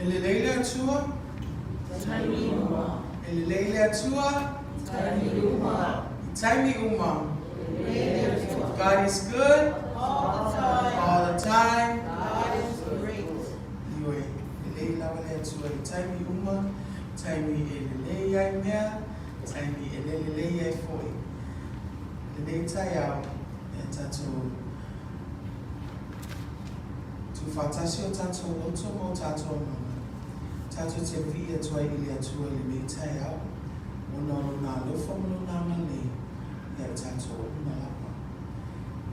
E lelei le Atua. Taimi uma. E lelei le Atua. Taimi uma. I taimi uma. Lelei le Atua. God is good All the time. all the time. God is great. Ioe, lelei lava le Atua i taimi uma, taimi e lelei ai mea, taimi e le lelei ai foi. Lenei taeao, e tatou tuufaatasi o tatou loto ma o tatou agaga. Tatou te vi'i atu ai i le Atua i lenei taeao, ona o Lona alofa ma Lona agalelei ia i tatou uma lava.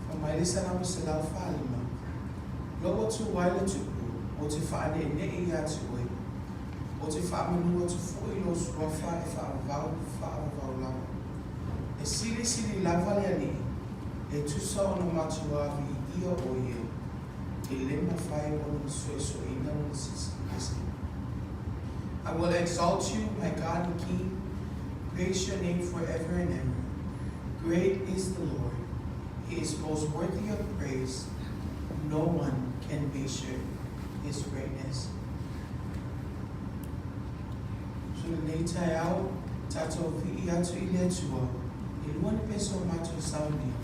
Fai mai le Salamo 145, Lou atu ai le tupu, ou te faaneenee ia te oe, ou te faamanu atu foi i lou suafa e faavavau faavavau lava. E silisili lava le Alii, e tusa ona matuā viia o ia, e le mafai ona suesueina lona silisili. I will exalt you, my God and King, praise your name forever and ever. Great is the Lord. He is most worthy of praise. No one can measure his greatness. So lenei taeao, tatou vi'i atu i le Atua, e lua ni pese o matou e saunia.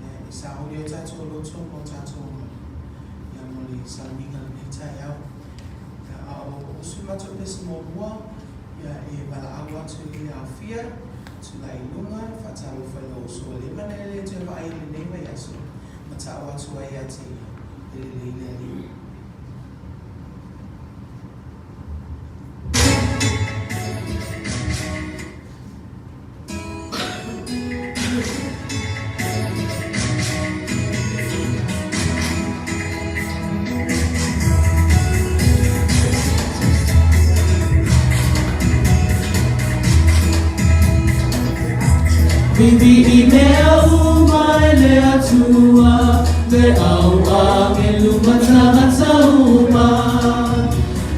Ia, e sauni o tatou loto ma o tatou agaga. Ia, mo le sauniga lenei taeao. Ia, a o usu matou pese muamua, ia, e valaau atu i le aofia, tulai i luga, faatalofa i lou uso ua leva ona e le toe vaai i lenei vaiaso, ma tau atu ai ia te ia, e lelei le Alii. Vivi'i mea uma e le Atua, le au agelu ma tagata uma.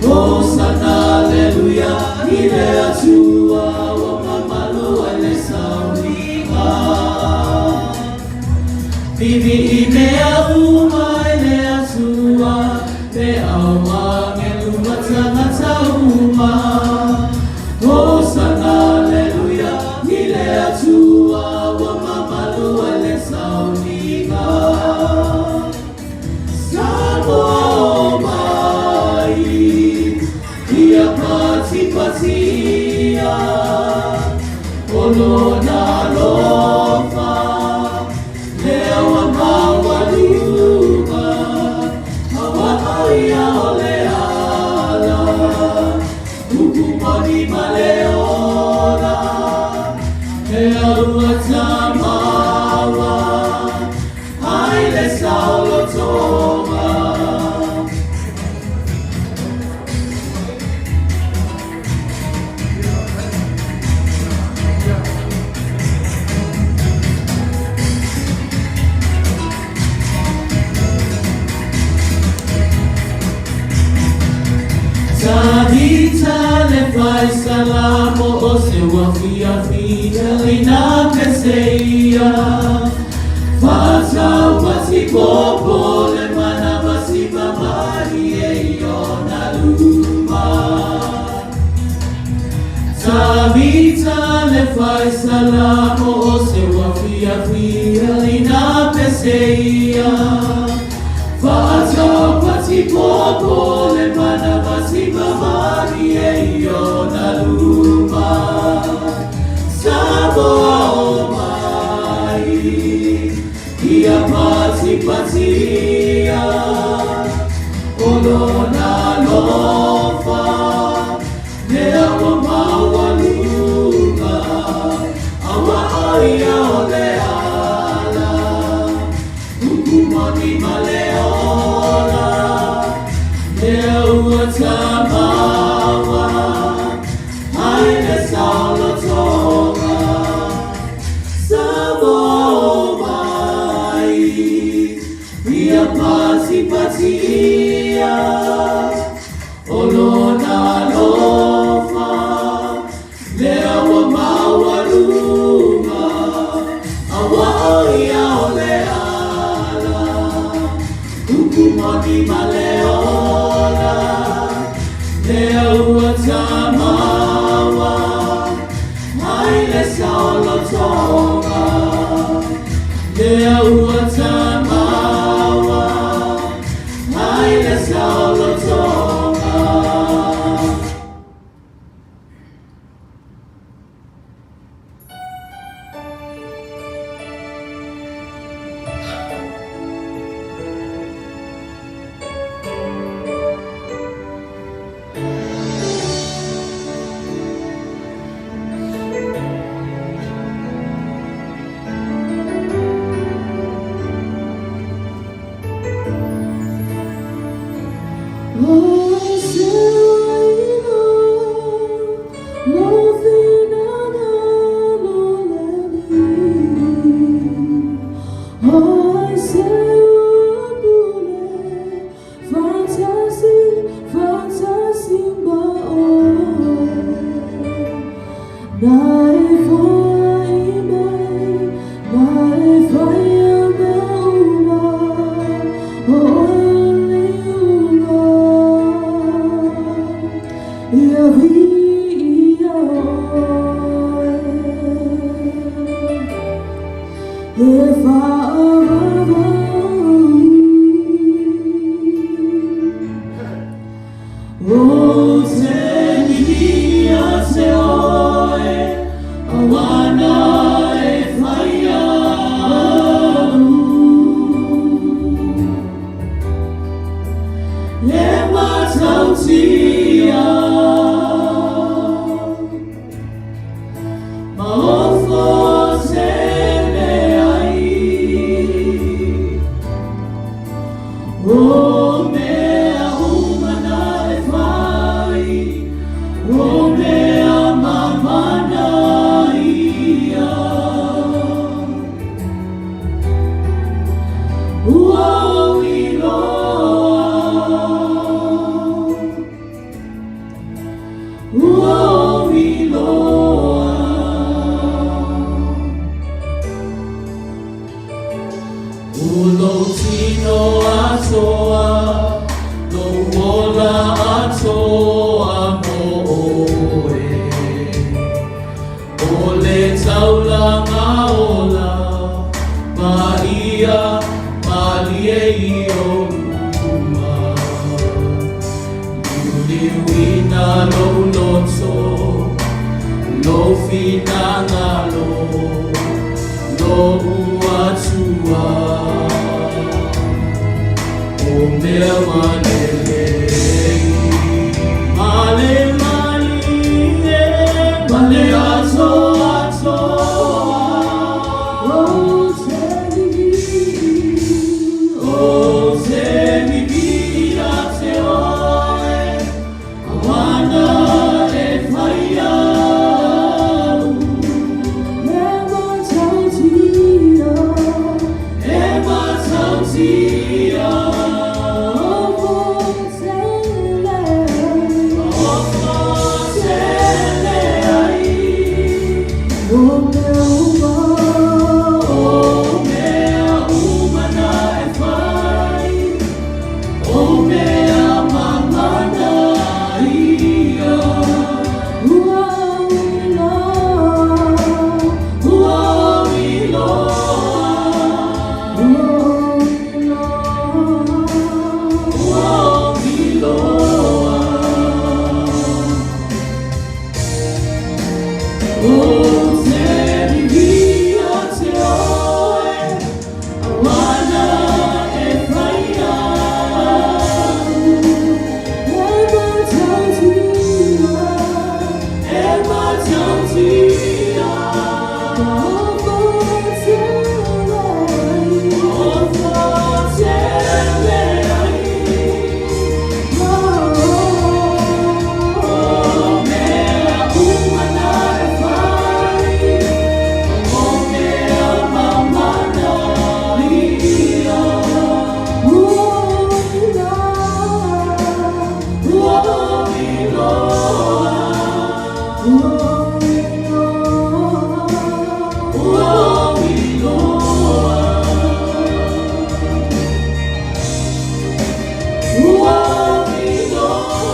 Hosana, Aleluia, i le Atua, ua mamalu ai le sauniga. Vivi'i mea uma e le Atua, le au agelu ma tagata uma. Hosana, Aleluia, i le Atua, ua mamalu ai le sauniga. Samoa o mai, ia patipatia, o lona alofa, lea ua maualuga, ma ua ia o le ala, upu moni ma le ola, lea ua tamaua, ai le saolotoga. Tavita le fai salamo o se ua fiafia i nā pese ia. Whatau patipopo le manawa si mamari e i ona luma. Tavita le fai salamo o se ua fiafia i nā pese ia. Whatau patipopo le manawa si mamari e i ona luma. Samoa o mai, ia patipatia, o lona alofa, lea ua maualuga, a ua ia o le ala, upu moni ma le ola, lea ua. E whaavavau. O te mihi a te oe, awana e whai au. E matautia, ma ofo tele ai. O mea umana e whai, o mea mamana ia. Ua oiloa, ua oiloa. O lou tino atoa, lou ola atoa mo oe. O le taulaga ola, ma ia malie i ou luma. Liuliuina lou loto, lou finagalo, lou Atua. O mea malelei, male malie, male ato atoa. O te mihi, O te mihi a te oe, awana e whai au. e matautia, E matautia, o tele, o tele ai. o mea uma, O mea umana e whai, o mea mamana ia. ua iloa, Ua iloa, ua iloa. ua iloa. O te mihi o te oe, awana e whai au. E matautia, E matautia, o tele, o tele ai. O mea umana e whai, o mea mamana ia. ua iloa, Ua iloa, ua iloa. ua iloa.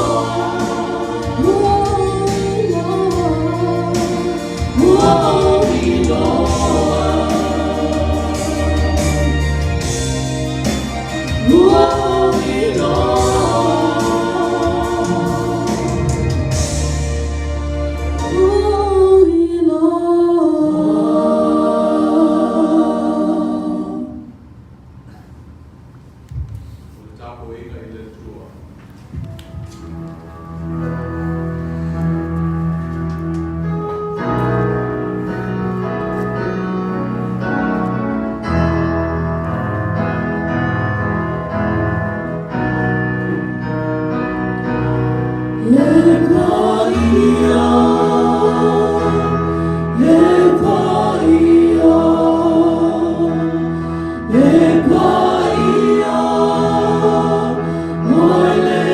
Ua iloa, ua iloa. Ua iloa. O le tapuaiga i le Atua. E paia, e paia, e paia, oi le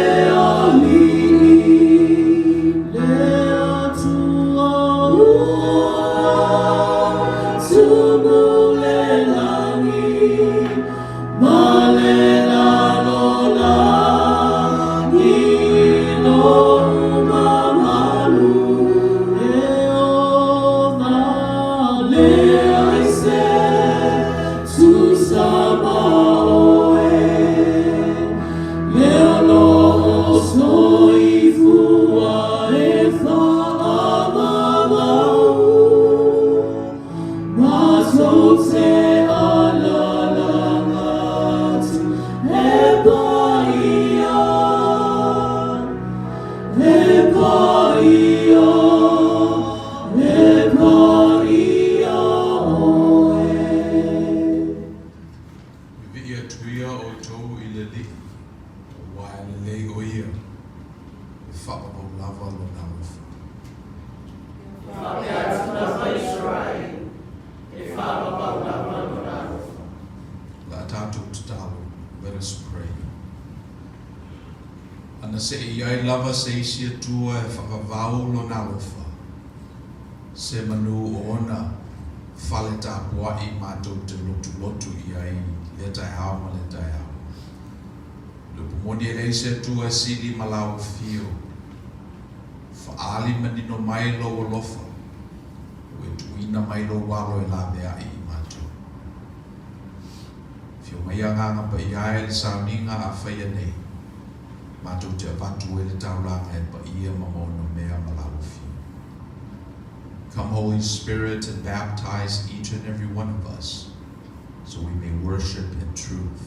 alii, le Atua ua tumu le lagi, ma le lalolagi lou mamalu. faavavau lava Lona alofa. E faapea atu lava Isaraelu, E faavavau lava Lona alofa. Le a tatou tatalo, Let us pray. Ana seʻi i ai lava se isi Atua e faavavau Lona alofa, semanu o ona fale tapuaʻi matou te lotulotu i ai lea taeao ma lea taeao. O le upu moni e leai se Atua e sili ma Lau Afio. Faaali manino mai Lou alofa, ua e tuuina mai Lou Alo e laveai i matou. Afio mai Agaga Paia e le sauniga a faia nei, matou te avatu ai le taulaga e paia ma maonomea ma Lau Afio. Come Holy Spirit and baptize each and every one of us so we may worship in truth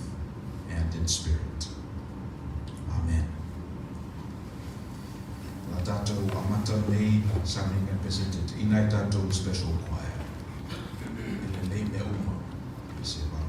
and in spirit. Amen. O le a tatou amata lenei sauniga pese te ina i tatou special choir. E lelei mea uma pese valu.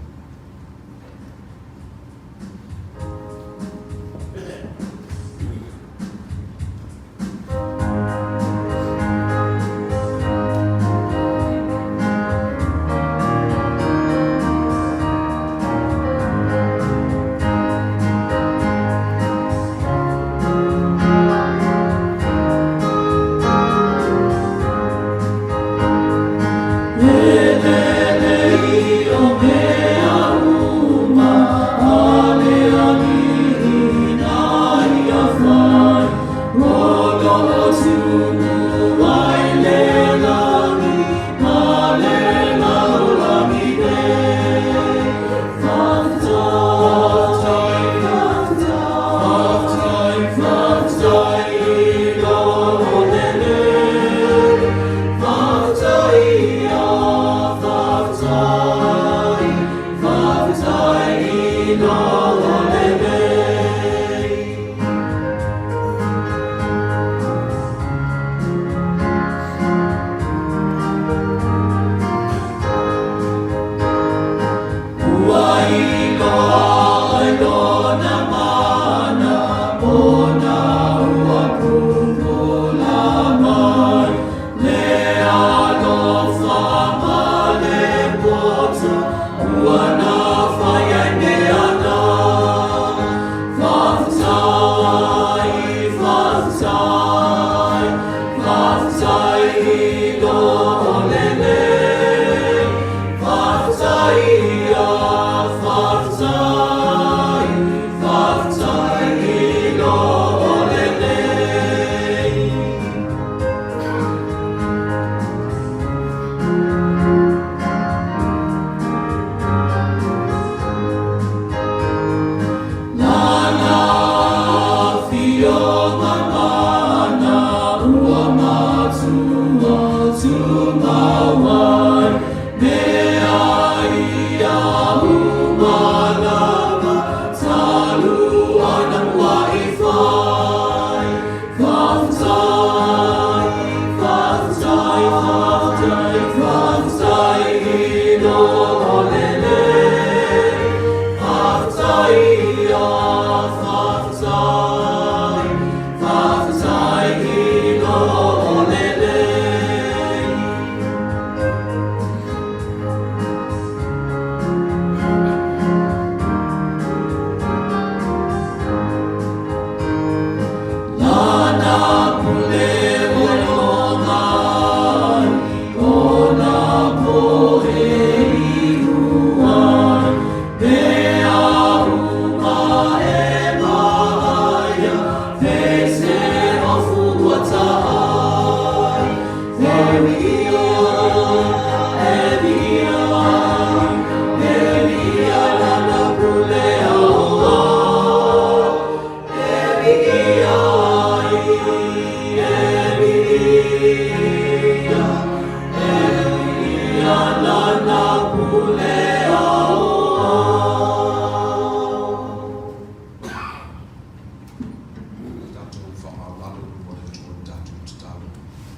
Tatou faamaualalo i luma o le Atua le tatou tatalo.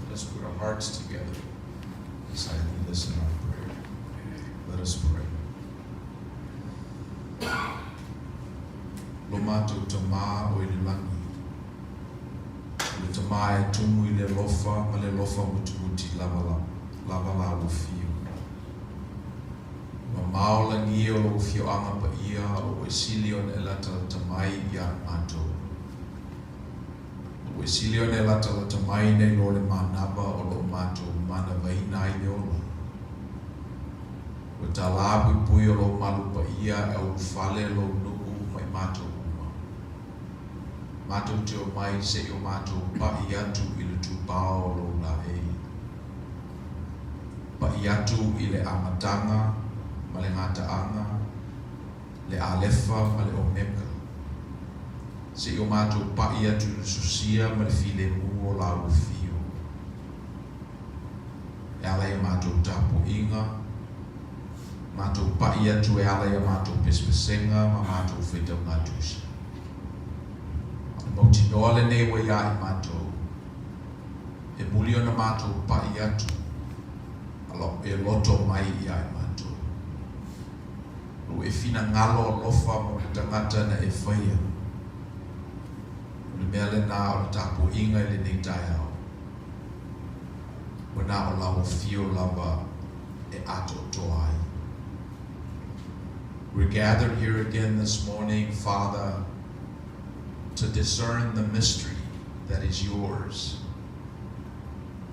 Let us put our hearts together as I lead us in our prayer. Let us pray. Lo matou Tamā o i le lagi. Tama e tumu i le alofa ma le alofa mutimuti lava lava Lau Afio. Mamao lagi o Lou Afioaga paia o lo ua e sili ona e latalata mai ia i matou. Ua e sili ona e latalata mai nai lo le manava o lo o matou manavaina ai le ola. Ua talā puipui o Lou malu paia e aulufale Lou nuu ma i matou uma. Matou te omai se i o matou paʻi atu i le tupao o Lou laei. Paʻi atu i le amataga ma le gataaga, le Alefa ma le Omeka, se i o matou paʻi atu i le sosia ma le filemu o Lāu Afio. E ala i a matou tapuaiga, matou paʻi atu e ala i a matou pesepesega ma matou faitauga tusi. O le mautinoa lenei ua iā i matou, e muli ona matou paʻi atu e loto mai iā i matou. Lou e finagalo alofa mo le tagata na e faia. O le mea lenā o le tapuaiga i lenei taeao, ua na o Lau Afio lava e atoatoa ai. We're gathered here again this morning, Father, to discern the mystery that is yours.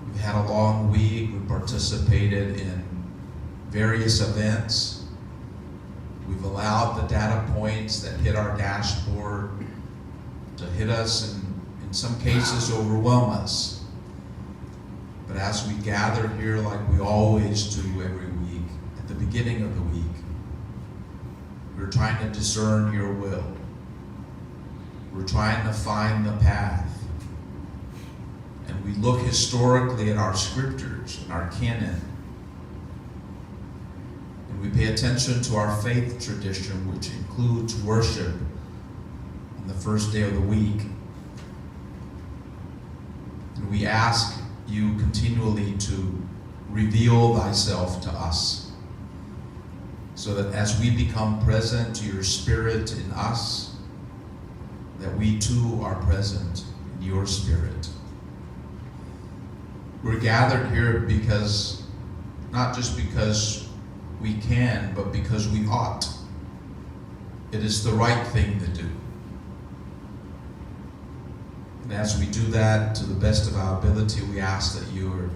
We've had a long week. We participated in various events. We've allowed the data points that hit our dashboard to hit us and, in some cases, overwhelm us. But as we gather here, like we always do every week, at the beginning of the week, we're trying to discern your will. We're trying to find the path. And we look historically at our scriptures and our canon. And we pay attention to our faith tradition, which includes worship on the first day of the week. And we ask you continually to reveal thyself to us, so that as we become present to your Spirit in us, that we too are present in your Spirit. We're gathered here because, not just because we can, but because we ought. It is the right thing to do. And as we do that to the best of our ability, we ask that your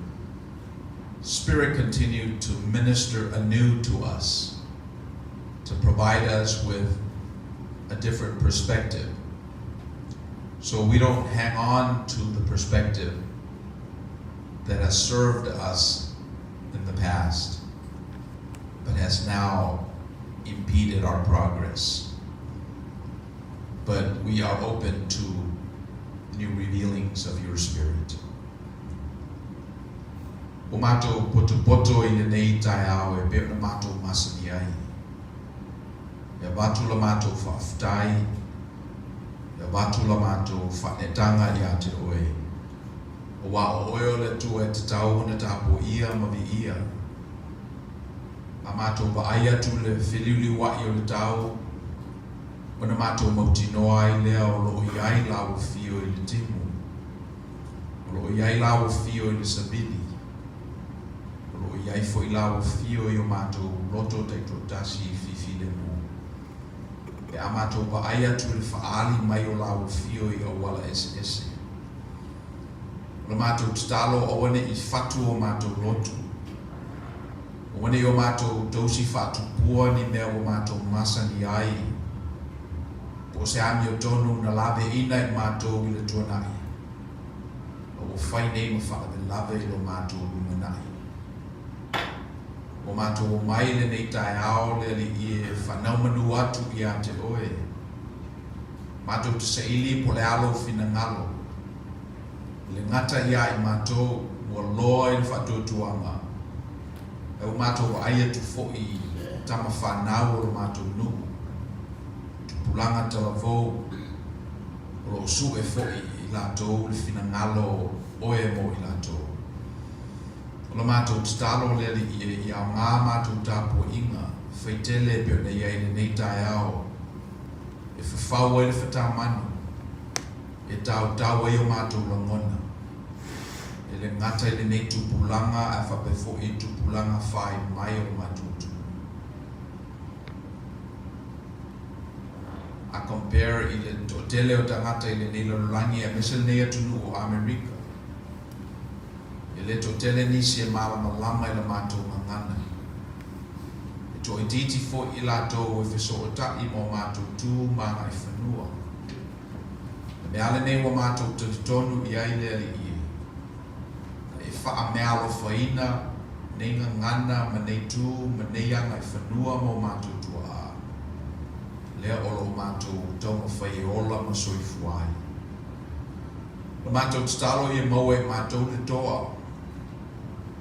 Spirit continue to minister anew to us, to provide us with a different perspective. So we don't hang on to the perspective that has served us in the past, but has now impeded our progress. But we are open to new revealings of your Spirit. O matou potopoto i lenei taeao e pei ona matou masani ai. E avatu la matou faafetai, e avatu la matou faanetaga ia te Oe, auā o Oe o le Atua e tatau ona tapuaia ma viia. A matou vaai atu i le feliuliuai o le tau, ona matou mautinoa ai lea o lo o i ai Lau Afio i le timu. O lo o i ai Lau Afio i le savili. O lo o i ai foi Lau Afio i o matou loto taitoatasi i fifilemu. Pe a matou vaai atu i le faaali mai o Lau Afio i auala eseese. O le matou tatalo aua ne i fatu o matou loto. Aua ne i o matou tausi faatupua ni mea ua matou masani ai, po o se amiotonu na laveina i matou i le tuanai, a ua fai nei ma faalavelave i lo matou lumanai. Ua matou omai i lenei taeao le Alii e faanaumanu atu ia te Oe. Matou te saili po o le a Lou finagalo. I le gata ia i matou, ua loa i le faatuatuaga, ae ua matou vaai atu foi i tama fanau o lo matou nuu, tupulaga talavou, o lo o sue foi i latou le finagalo o oe mo i latou. O la matou tatalo le Alii e i aoga matou tapuaiga faitele e pei ona i ai lenei taeao e fafau ai le fatamanu, e tautau ai o matou lagona. E le gata i lenei tupulaga ae faapea foi i tupulaga fai mai o le matou atunuu. A compare i le toatele o tagata i lenei lalolagi aemaise lenei atunuu o Amerika, e le toatele nisi e malamalama i la matou gagana. E toaitiiti foi i latou e fesootai ma o matou tu ma agaifanua. O le mea lenei ua matou talitonu i ai le Alii e, na e faameaalofaina nei gagana ma nei tu ma nei agaifanua ma o matou tuaa, lea o lo o matou taumafai e ola ma soifua ai. O le matou tatalo ia maua e matou le toa,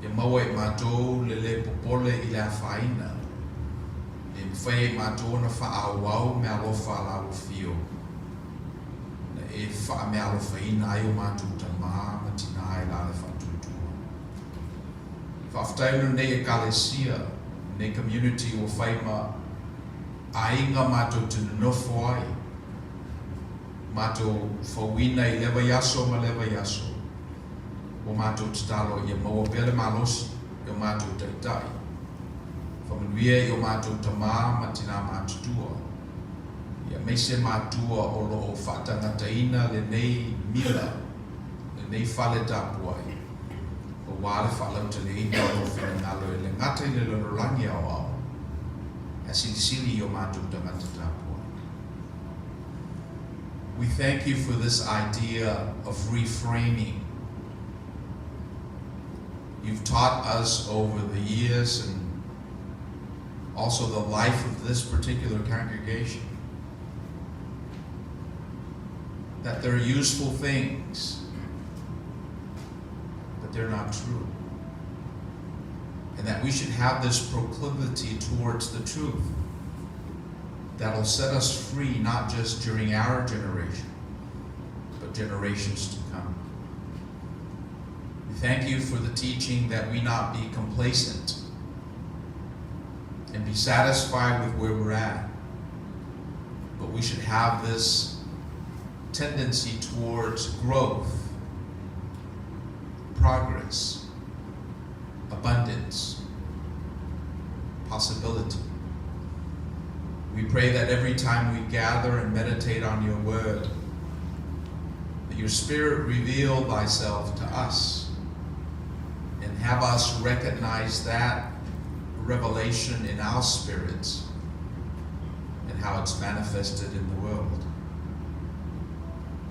ia maua e matou le lē popole i le afaina, ina ia mafai e matou ona faaauau meaalofa a lau Afio, na e faameaalofaina ai o matou tamā ma tinā i la le faatuatua. Faafetai ona lenei Ekalesia, lenei community ua fai ma aiga matou te nonofo ai, matou fauina i lea vaiaso ma lea vaiaso, ua matou tatalo ia maua pea le malosi i o matou taitai, faamanuia i o matou tamā ma tinā matutua, aemaise matua o lo o faatagataina lenei mila, lenei fale tapuai, aua le faalauteleina o lou finagalo e le gata i le lalolagi aoao, ae silisili i o matou tagata tapuai. We thank you for this idea of reframing. You've taught us over the years and also the life of this particular congregation that they're useful things, but they're not true. And that we should have this proclivity towards the truth that'll set us free not just during our generation, but generations to come. We thank you for the teaching that we not be complacent and be satisfied with where we're at, but we should have this tendency towards growth, progress, abundance, possibility. We pray that every time we gather and meditate on your word, that your Spirit reveal thyself to us and have us recognize that revelation in our spirits and how it's manifested in the world.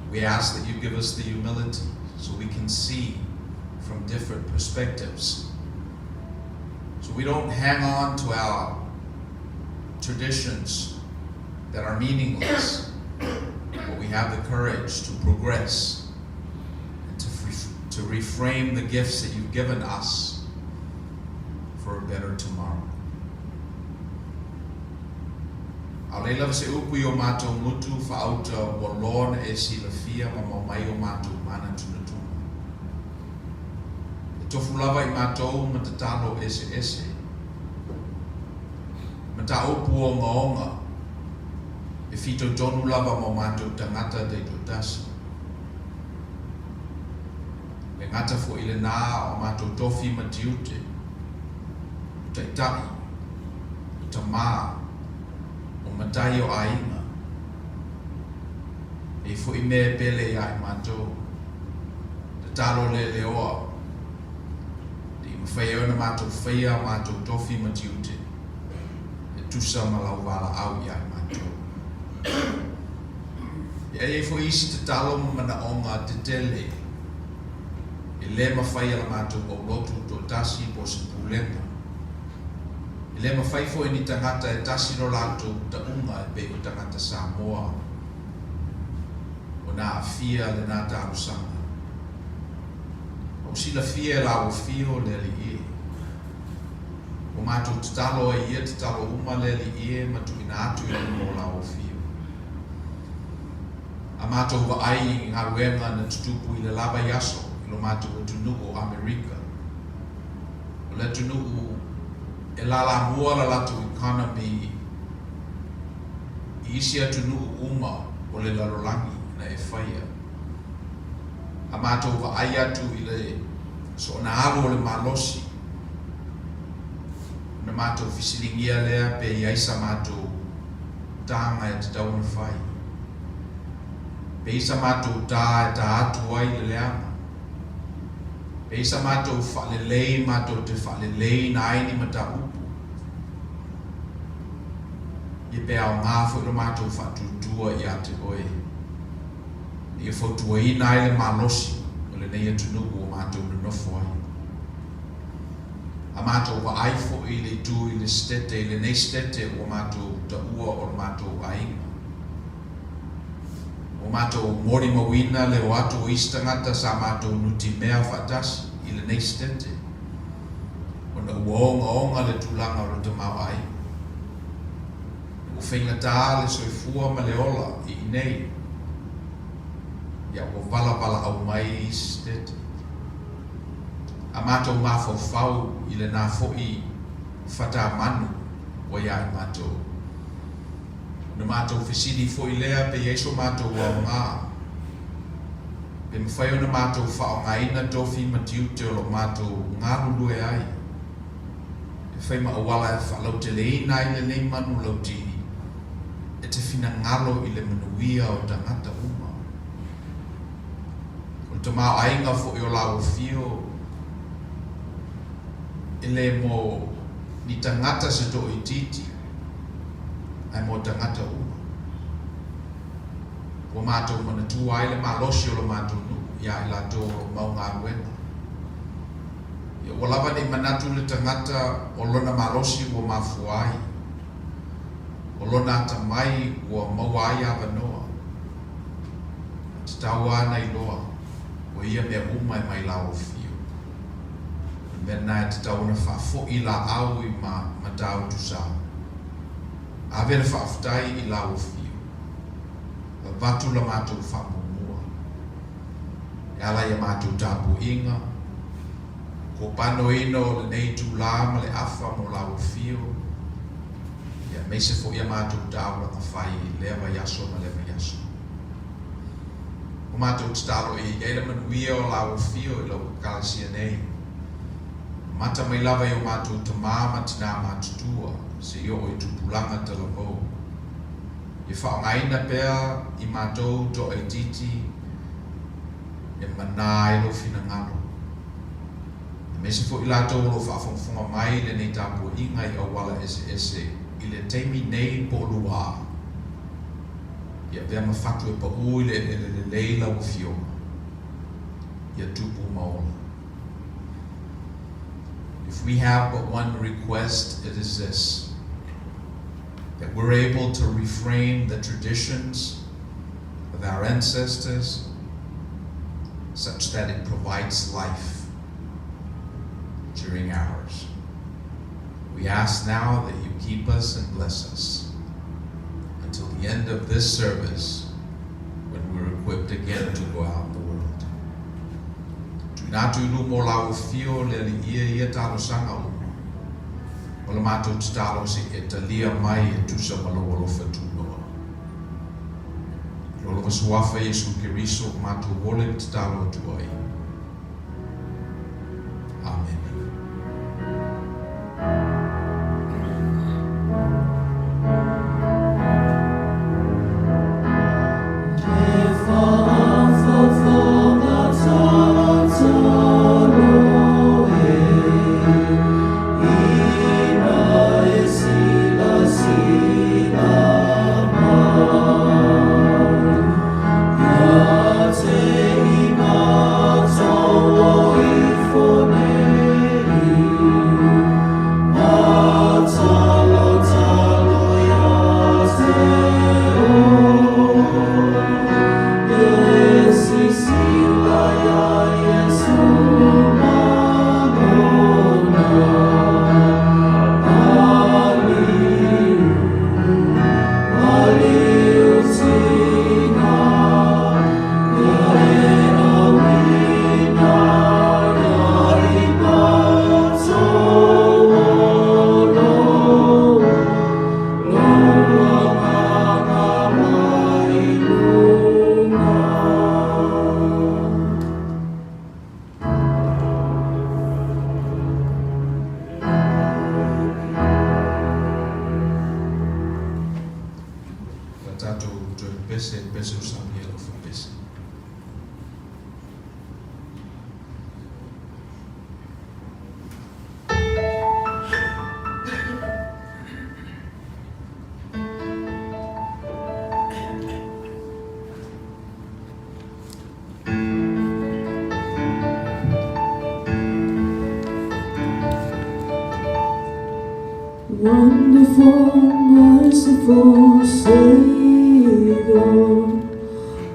We ask that you give us the humility so we can see from different perspectives. So we don't hang on to our traditions that are meaningless, but we have the courage to progress and to reframe the gifts that you've given us for a better tomorrow. A o leai lava se upu i o matou gutu faauta ua loa ona e silafia ma mau mai o matou manatunatuga. E tofu lava i matou ma tatalo eseese, mataupu ogaoga e fitoitonu lava ma o matou tagata taitoatasi. Le gata foi lenā o matou tofi ma tiute, o taitai, o tamā, o matai o aiga. E i foi mea e pele iā i matou. Tatalo leleoa, ina ia mafai ai ona matou faia a matou tofi ma tiute e tusa ma lau valaau iā i matou. E ai ai foi isi tatalo ma manaoga tetele e le mafai e la matou aulotu toatasi po o se pulega. E le mafai foi e ni tagata e tasi lo latou tauga e pei o tagata Samoa ona aafia lenā talosaga. A ua silafia e lau Afio le Alii e. Ua matou tatalo ai ia tatalo uma le Alii e ma tuuina atu i luma o lau Afio. A matou vaai i galuega na tutupu i le la vaiaso i lo matou atunuu o Amerika, o le atunuu e lalamua la latou economy i isi atunuu uma o le lalolagi na e faia. A matou vaai atu i le Soona alu o le malosi, ona matou fesiligia lea pe i ai sa matou taga e tatau ona fai, pe i sa matou tā e tā atu ai le leaga, pe i sa matou faalelei matou te faaleleiina ai ni mataupu, ia pe aoga foi lo matou faatuatua ia te oe, ina ia fautuaina ai le malosi o lenei atunuu ua matou nonofo ai. A matou vaai foi i le itu i le setete, i lenei setete ua matou taua o le matou aiga. Ua matou molimauina le o atu o isi tagata sa matou nutimea faatasi i lenei setete, ona ua ogaoga le tulaga o le tamaoaiga. Ua faigata le soifua ma le ola i inei, ia ua valavala'au mai i isi setete. A matou mafaufau i lena foi fatamanu ua ia i matou. Ona matou fesili foi lea pe i ai so matou aoga, pe mafai ona matou faaaogaina tofi ma tiute o lo o matou galulue ai e fai ma auala e faalauteleina ai lenei manu lautini e te finagalo i le manuia o tagata uma. O le tamaoaiga foi o Lauofio e le mo ni tagata se toaitiiti ae mo tagata uma. Ua matou manatua ai le malosi o lo matou nuu ia i latou o lo o mau galuega. Ia ua lava nei manatu le tagata o lona malosi ua mafua ai, o lona atamai ua maua ai avanoa. E tatau lava ona iloa o ia mea uma e mai Lauofio. O le mea lena e tatau ona faafoi laau i Matautu Sa. Ave le faafetai i Lauofio. Avatu la matou faamuamua. E ala i a matou tapuaiga, kopanoina o lenei itulā ma le afa mo Lauofio, ia aemaise foi a matou taulaga fai i lea vaiaso ma lea vaiaso. Ua matou tatalo ia i ai le manuia o Lauofio i lau Ekalesia nei. Amata mai lava i o matou tamā ma tinā matutua seia oo i tupulaga talavou. Ia faaaogaina pea i matou toaitiiti e manā ai lou finagalo. Aemaise foi latou o lo o faafogafoga mai i lenei tapuaiga i auala eseese i le taimi nei po o luā. Ia avea ma fatu e paū i le eleele lelei lau Afioga. Ia tupu ma ola. If we have but one request, it is this, that we're able to reframe the traditions of our ancestors such that it provides life during ours. We ask now that you keep us and bless us until the end of this service when we're equipped again to go out in the world. Tuuina atu i luma o Lauofio le Alii ia talosaga uma o le matou tatalo se i e talia mai e tusa ma lou alofa tunoa. I lo lava Suafa Iesu Keriso o matou ole ma tatalo atu ai. Amene. Merciful, merciful Savior,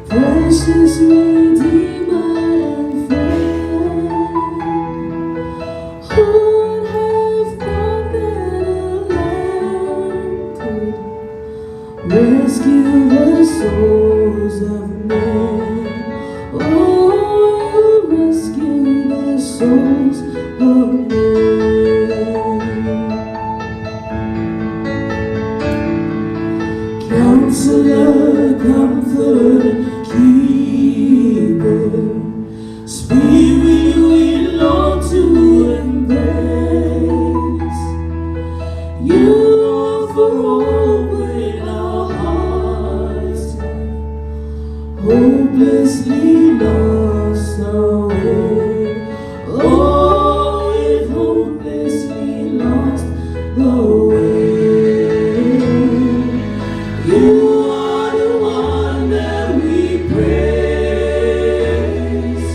precious Redeemer and friend. Who'd have thought that a lamb could rescue the souls of men? Oh, rescue the souls of men. Counselor, comforter, keeper, Spirit we long to embrace. You offer hope when our hearts have hopelessly lost our way. Oh, we've hopelessly lost the way. You are the one that we praise.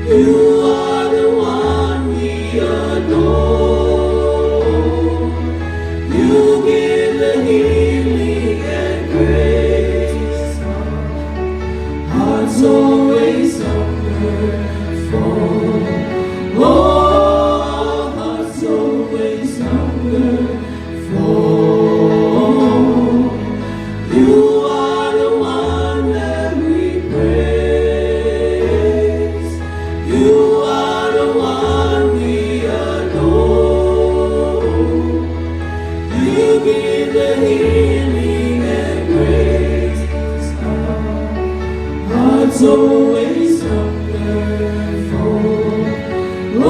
You are the one we adore. You give the healing and grace. Hearts always hunger for. Oh, hearts always hunger for. You are the one that we praise. You are the one we adore. You give the healing and grace. Hearts always hunger for. Oh,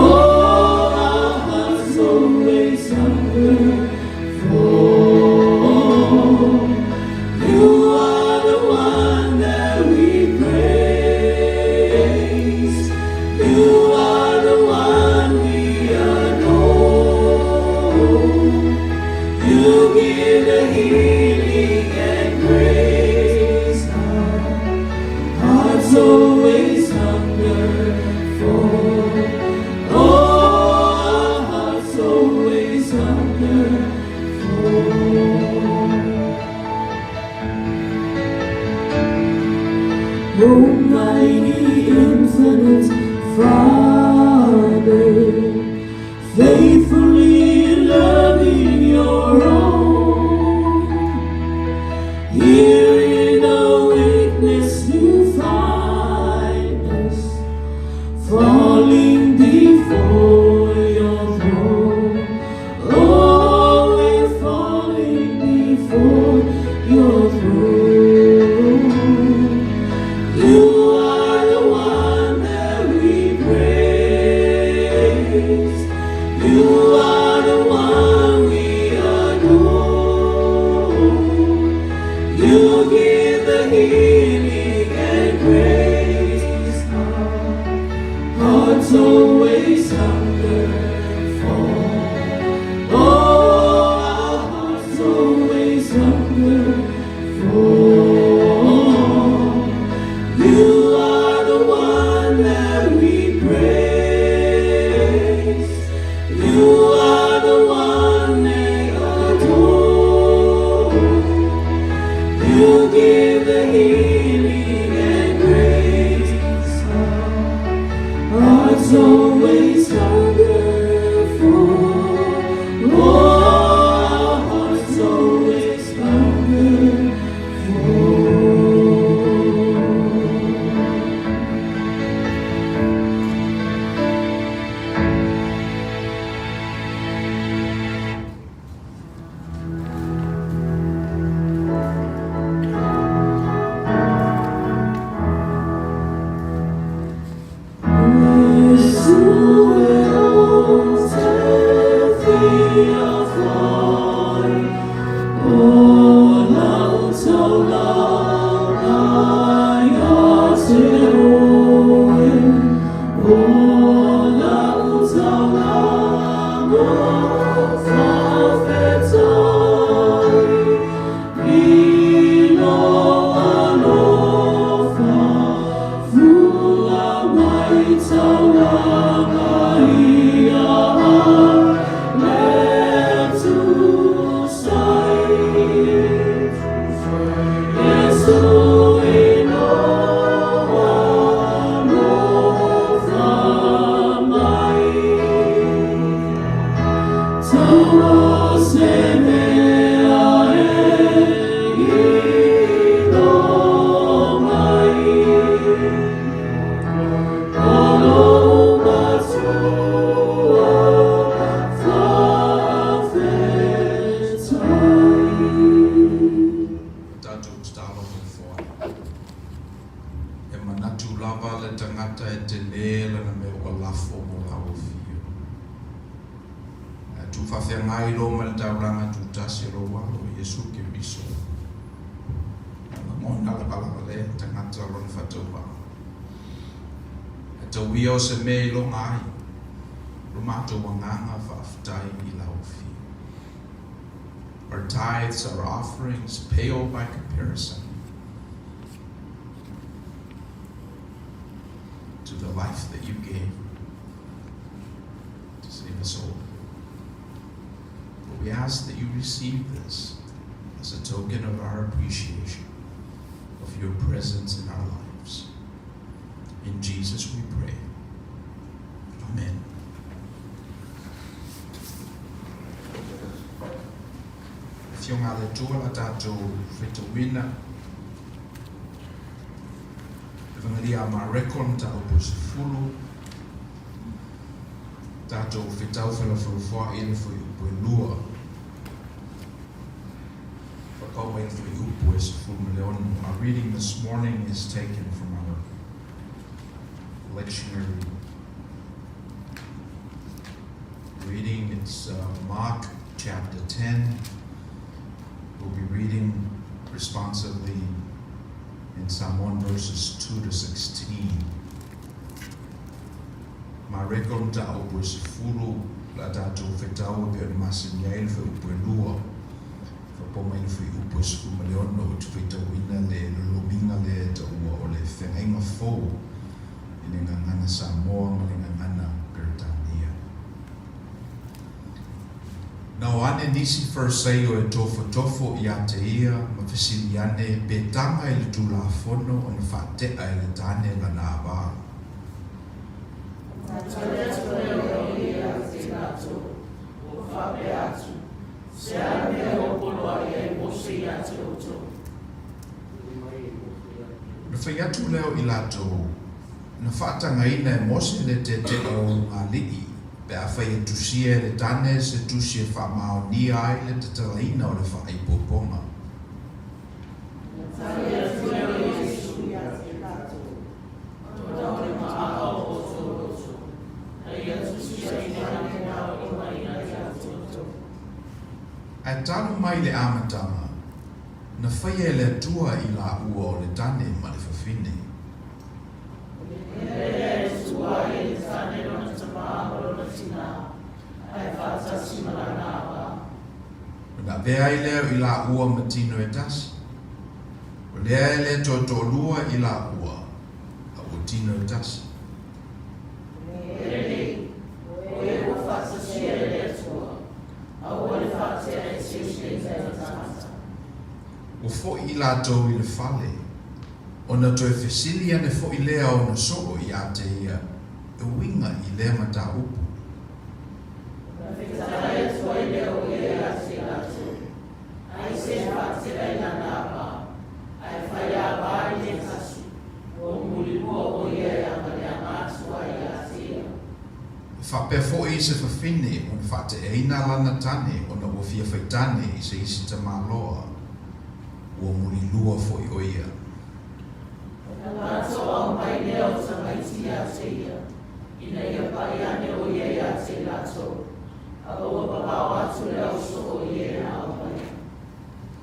our hearts always hunger for. You are the one that we praise. You are the one we adore. You give the healing and grace. Our hearts always hunger for. Oh, our hearts always hunger for. Almighty, infinite Father, faithfully loving your own, here in our weakness you find us, falling before your throne. Oh, we're falling before your throne. You are the one that we praise. You are the one we adore. You give the healing and grace. Our hearts always hunger for. Oh, our hearts always hunger for. You are the one that we praise. You are the one they adore. You give the healing and grace. Our hearts always hunger for. Oh, our hearts always hunger for. faafeagai loa ma le taulaga tutasi o lou Alo o Iesu Keriso. Na lagona lavalava lea tagata o lona faatauvaa. Ae tau ia o se mea i loga ai lo matou agaga faafetai i lau Afio. Our tithes, our offerings pale by comparison to the life that you gave to save us all. But we ask that you receive this as a token of our appreciation of your presence in our lives. In Jesus we pray. Amen. Afioga a le Atua la tatou faitauina Evangelia a Mareko mataupu e 10, tatou fetau felafolafoai i le fuaiupu e lua, faapau mai le fuaiupu e 16. Our reading this morning is taken from our lectionary reading. It's Mark chapter 10. We'll be reading responsively in Samoan verses 2 to 16. Mareko mataupu e 10, la tatou fetau e pei ona masani ai le fuaiupu e lua, faapau mai le fuaiupu e 16, ou te faitauina le lolomiga lea e taua o le feagaiga fou i le gagana Samoa ma le gagana Peretania. Na o ane nisi Fariseio e tofotofo iā te ia ma fesili ane pe taga i le Tulafono ona faate'a e le tane lana avā. Ona tali atu lea o ia ia te i latou, ua faapea atu, Se a le mea ua poloai ai Mose ia te outou? Ona fai atu lea o i latou, Na faatagaina e Mose le tete'a o ulugalii, pe afai e tusia e le tane se tusi e faamaonia ai le tatalaina o le faaipoipoga. Ona tali atu lea o Iesu ia te i latou, Ona o le ma'a o outou loto, na ia tusia i tane na oimaina ia te outou. Ae talu mai le amataga, na faia e le Atua i laua o le tane ma le fafine. O le mea lea e tua ai e le tane lona tamā ma lona tinā, ae faatasi ma lana avā. Ona avea ai lea o i laua ma tino e tasi. O lea e le toe toalua i laua, a ua tino e tasi. E lelei, o e ua faatasia e le Atua, aua le faatea e se isi e tagata. Ua foʻi i latou i le fale, ona toe fesili ane foʻi lea ona soo iā te ia e uiga i lea mataupu. Ona fetalai atu ai lea o ia iā te latou, Ai se faatea i lana avā, ae fai avā i le tasi, ua mulilua o ia e agaleaga atu ai iā te ia. E faapea foʻi i se fafine ona faateaina lana tane ona ua fia faitane i se isi tamaloa, ua mulilua foʻi o ia. Ona latou aumai lea o tamaiti iā te ia, ina ia pai ane o ia iā te latou, a ua vavao atu le au soo i e na aumaia.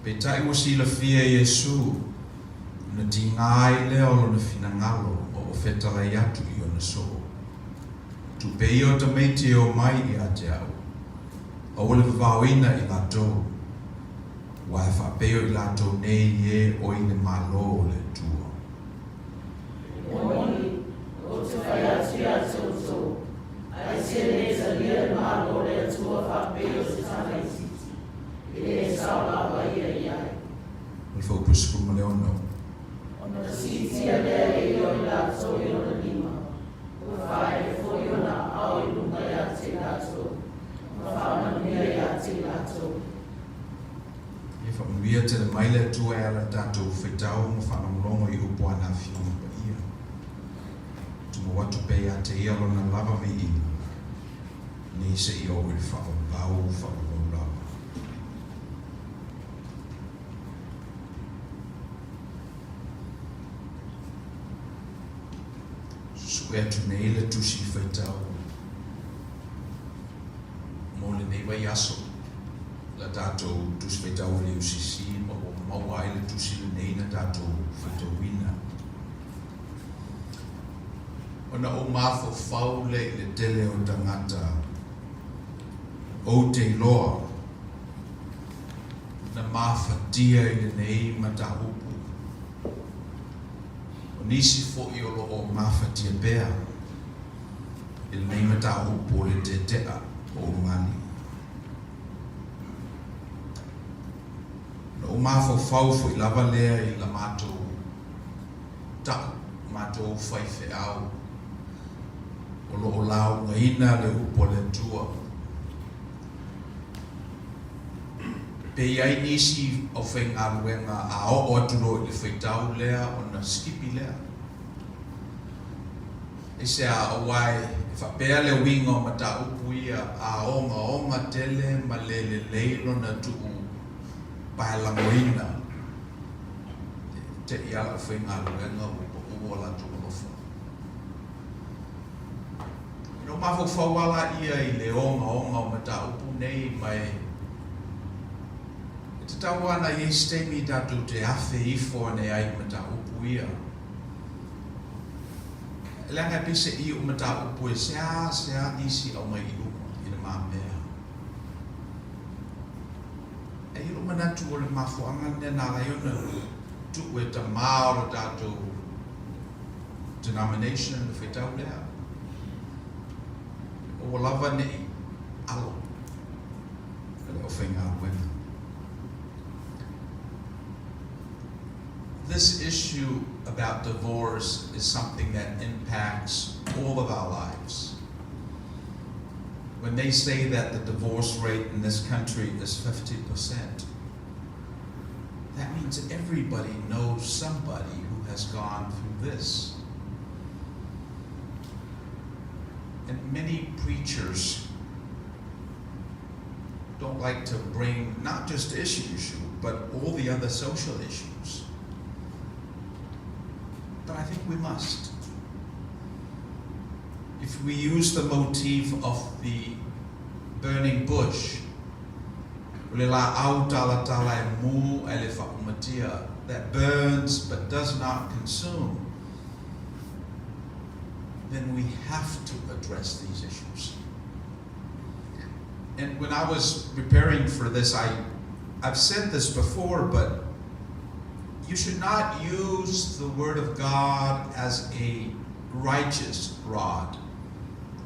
Peitai ua silafia e Iesu, ona tiga ai lea o lona finagalo ma ua fetalai atu i ona soo. Tupe ia o tamaiti e omai ia te au, aua le vavaoina i latou, aua e faapea o i latou nei e oi le Malo o le Atua. E moni, ou te fai atu ia te outou, ai se le talia le Malo o le Atua faapei o se tamaitiiti, e le sao lava ia i ai. O le fuaiupu 16. Ona siitia lea e ia o i latou i lona lima, ua faaele foi ona aao i luga ia te i latou, ma faamanuia ia te i latou. Ia faamanuia tele mai le Atua e ala i tatou faitau ma faalogologo i upu a na Afioga Paia. Tumau atu pea ia te ia lona lava viiga, nei seia oo i le faavavau faavavau lava. Susue atu nei le Tusi Faitau mo lenei. lenei vaiaso la tatou Tusi Faitau a le UCC ma ua maua ai le tusi lenei na tatou faitauina. Ona ou mafaufau lea i le tele o tagata ou te iloa na mafatia i lenei mataupu. O nisi foi o lo o mafatia pea i lenei mataupu o le tetea o ulugalii. Na ou mafaufau foi lava lea i la matou ta'u, matou faifeau o lo o laugaina le upu a le Atua. Pe i ai nisi aufaigaluega a oo atu loa i le faitau lea ona sikipi lea. Aisea? Aua e faapea le uiga o mataupu ia a ogaoga tele ma le lelei lona tuu paelagoina, e te'i lava le aufaigaluega ua pau o latou alofa. Ona ou mafaufau lava lea i le ogaoga o mataupu nei ma e tatau lava ona i ai se taimi tatou te afe ifo ane ai i mataupu ia. Leaga e peiseai o mataupu e seasea nisi aumai i luma i le mamea. E i ai lou manatu o le mafuaaga lea na ala ai ona tuu e tamā o le tatou denomination le faitau lea. Ua lava nei alo a le aufaigaluega. This issue about divorce is something that impacts all of our lives. When they say that the divorce rate in this country is 50%, that means everybody knows somebody who has gone through this. And many preachers don't like to bring not just this issue, but all the other social issues. But I think we must. If we use the motif of the burning bush, o le laau talatala e mu ae le faaumatia, that burns but does not consume, then we have to address these issues. And when I was preparing for this, I've said this before, but you should not use the Word of God as a righteous rod,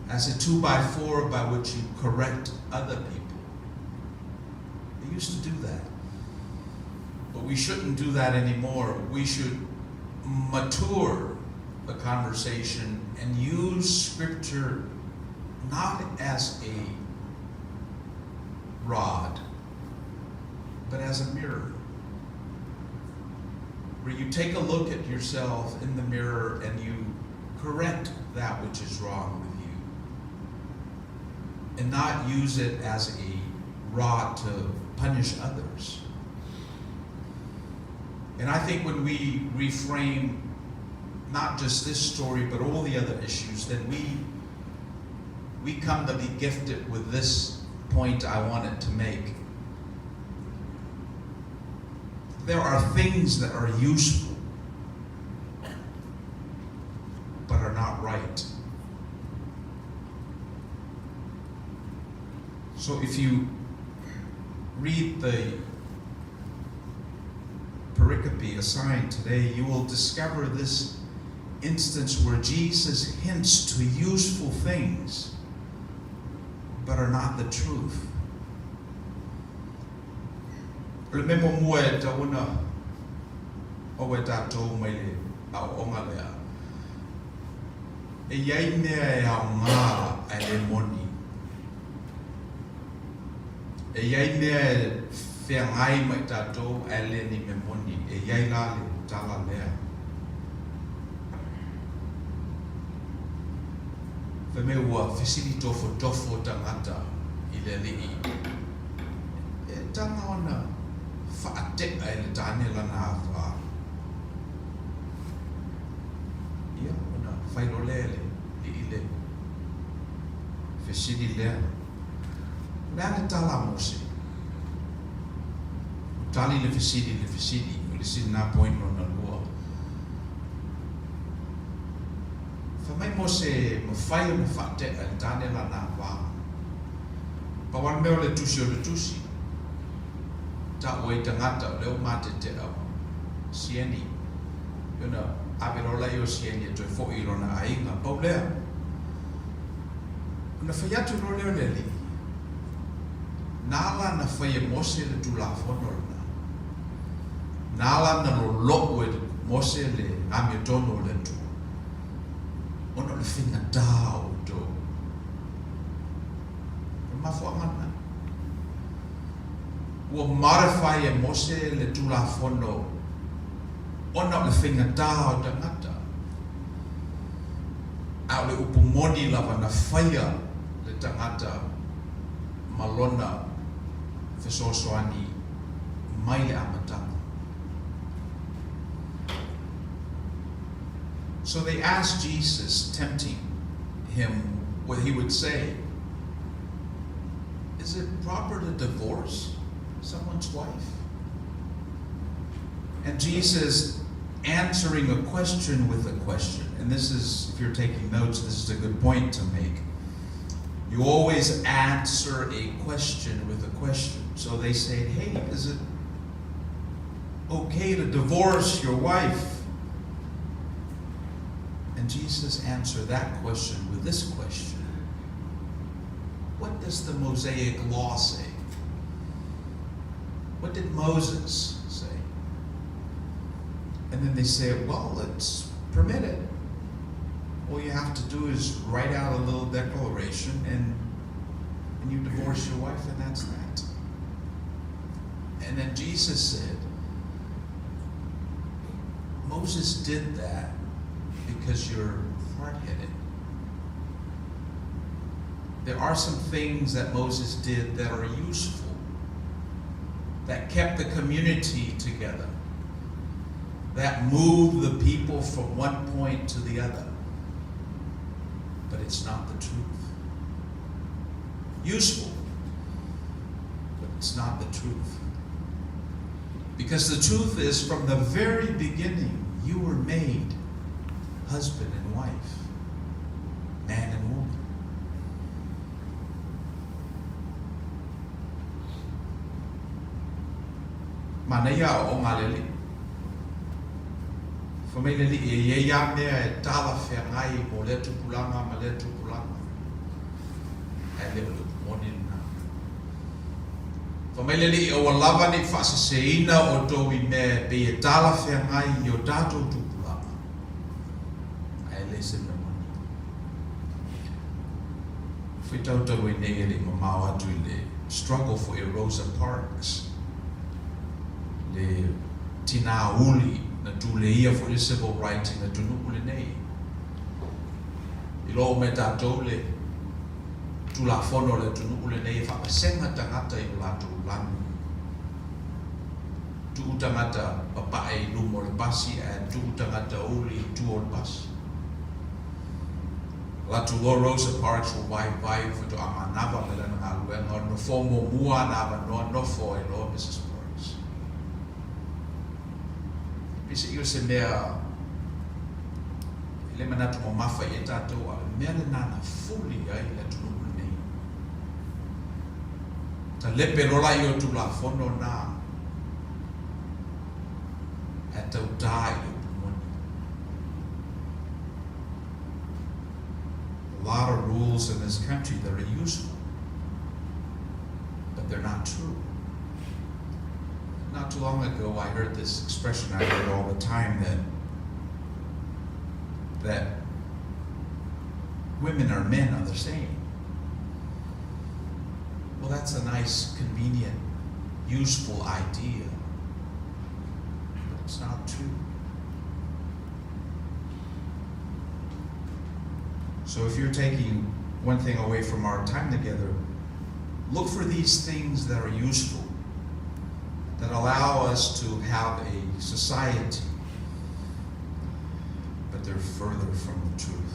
as a 2x4 by which you correct other people. They used to do that. But we shouldn't do that anymore. We should mature the conversation and use Scripture not as a rod, but as a mirror. Where you take a look at yourself in the mirror and you correct that which is wrong with you. And not use it as a rod to punish others. And I think when we reframe not just this story, but all the other issues, then we come to be gifted with this point I wanted to make. There are things that are useful, but are not right. So if you read the pericope assigned today, you will discover this instance where Jesus hints to useful things, but are not the truth. O le mea muamua e tatau ona maua e tatou mai le aoaoga lea, e i ai mea e aoga ae le moni. E i ai mea e feagai ma i tatou ae le ni mea moni. E i ai la le tala lea. Fai mai ua fesili tofotofo tagata i le alii, E taga ona faate'a e le tane lana afa? Ia, ona fai loa lea e le alii le fesili lea. O le a le tala a Mose? Ua tali le fesili i le fesili, o le isi lena point lona lua. Fai mai Mose e mafai ona faate'a e le tane lana ava. Pau lava le mea o le tusi o le tusi, ta'u ai tagata o lea ua matete'a ma sieni, ona ave loa laia o sieni e toe fo'i i lona aiga. Pau lea. Ona fai atu loa lea o le Alii, Na ala na fai e Mose le Tulafono lena. Na ala na lolo'u e Mose le amiotonu o le Atua, ona o le faigata o outou. O le mafuaaga lena. Ua modify e Mose le Tulafono ona o le faigata o tagata. A o le upu moni lava na faia le tagata ma lona fesoasoani mai le amataga. So they asked Jesus, tempting him, what he would say. Is it proper to divorce someone's wife? And Jesus answering a question with a question. And this is, if you're taking notes, this is a good point to make. You always answer a question with a question. So they say, hey, is it okay to divorce your wife? And Jesus answered that question with this question What does the Mosaic law say? What did Moses say? And then they say, well, it's permitted. All you have to do is write out a little declaration and, and you divorce your wife, and that's that. And then Jesus said, Moses did that because you're hard headed. There are some things that Moses did that are useful, that kept the community together, that moved the people from one point to the other. But it's not the truth. Useful, but it's not the truth. Because the truth is, from the very beginning, you were made husband and wife, man and woman. Manaia aoaoga a le Alii. Fai mai le Alii, e i ai lava mea e talafeagai mo lea tupulaga ma lea tupulaga, ae le o le upu moni lena. Fai mai le Alii, Aua lava ne i faaseseina outou i mea e pei e talafeagai i o tatou tupulaga, ae le se mea moni. Faitau talu ai nei e le i mamao atu i le struggle foi a Rosa Parks, le tinā uli na tuleia foi le civil rights i le atunuu lenei. Iloa uma e tatou le Tulafono a le atunuu lenei e faavasega tagata i o latou lanu. Tuu tagata papae i luma o le pasi ae tuu tagata uli i tua o le pasi. Alu atu loa Rosa Parks ua vaivai faatoa manava mai lana galuega o le nofoa muamua ana avanoa nofo ai loa Mrs Parks. Peiseai o se mea e le manatu mamafa i ai tatou a o le mea lena na fuli ai le atunuu lenei. Talepe loa laia o Tulafono na ae tautā i le upu moni. A lot of rules in this country that are useful, but they're not true. Not too long ago, I heard this expression I heard all the time that that women or men are the same. Well, that's a nice, convenient, useful idea, but it's not true. So if you're taking one thing away from our time together, look for these things that are useful, that allow us to have a society, but they're further from the truth.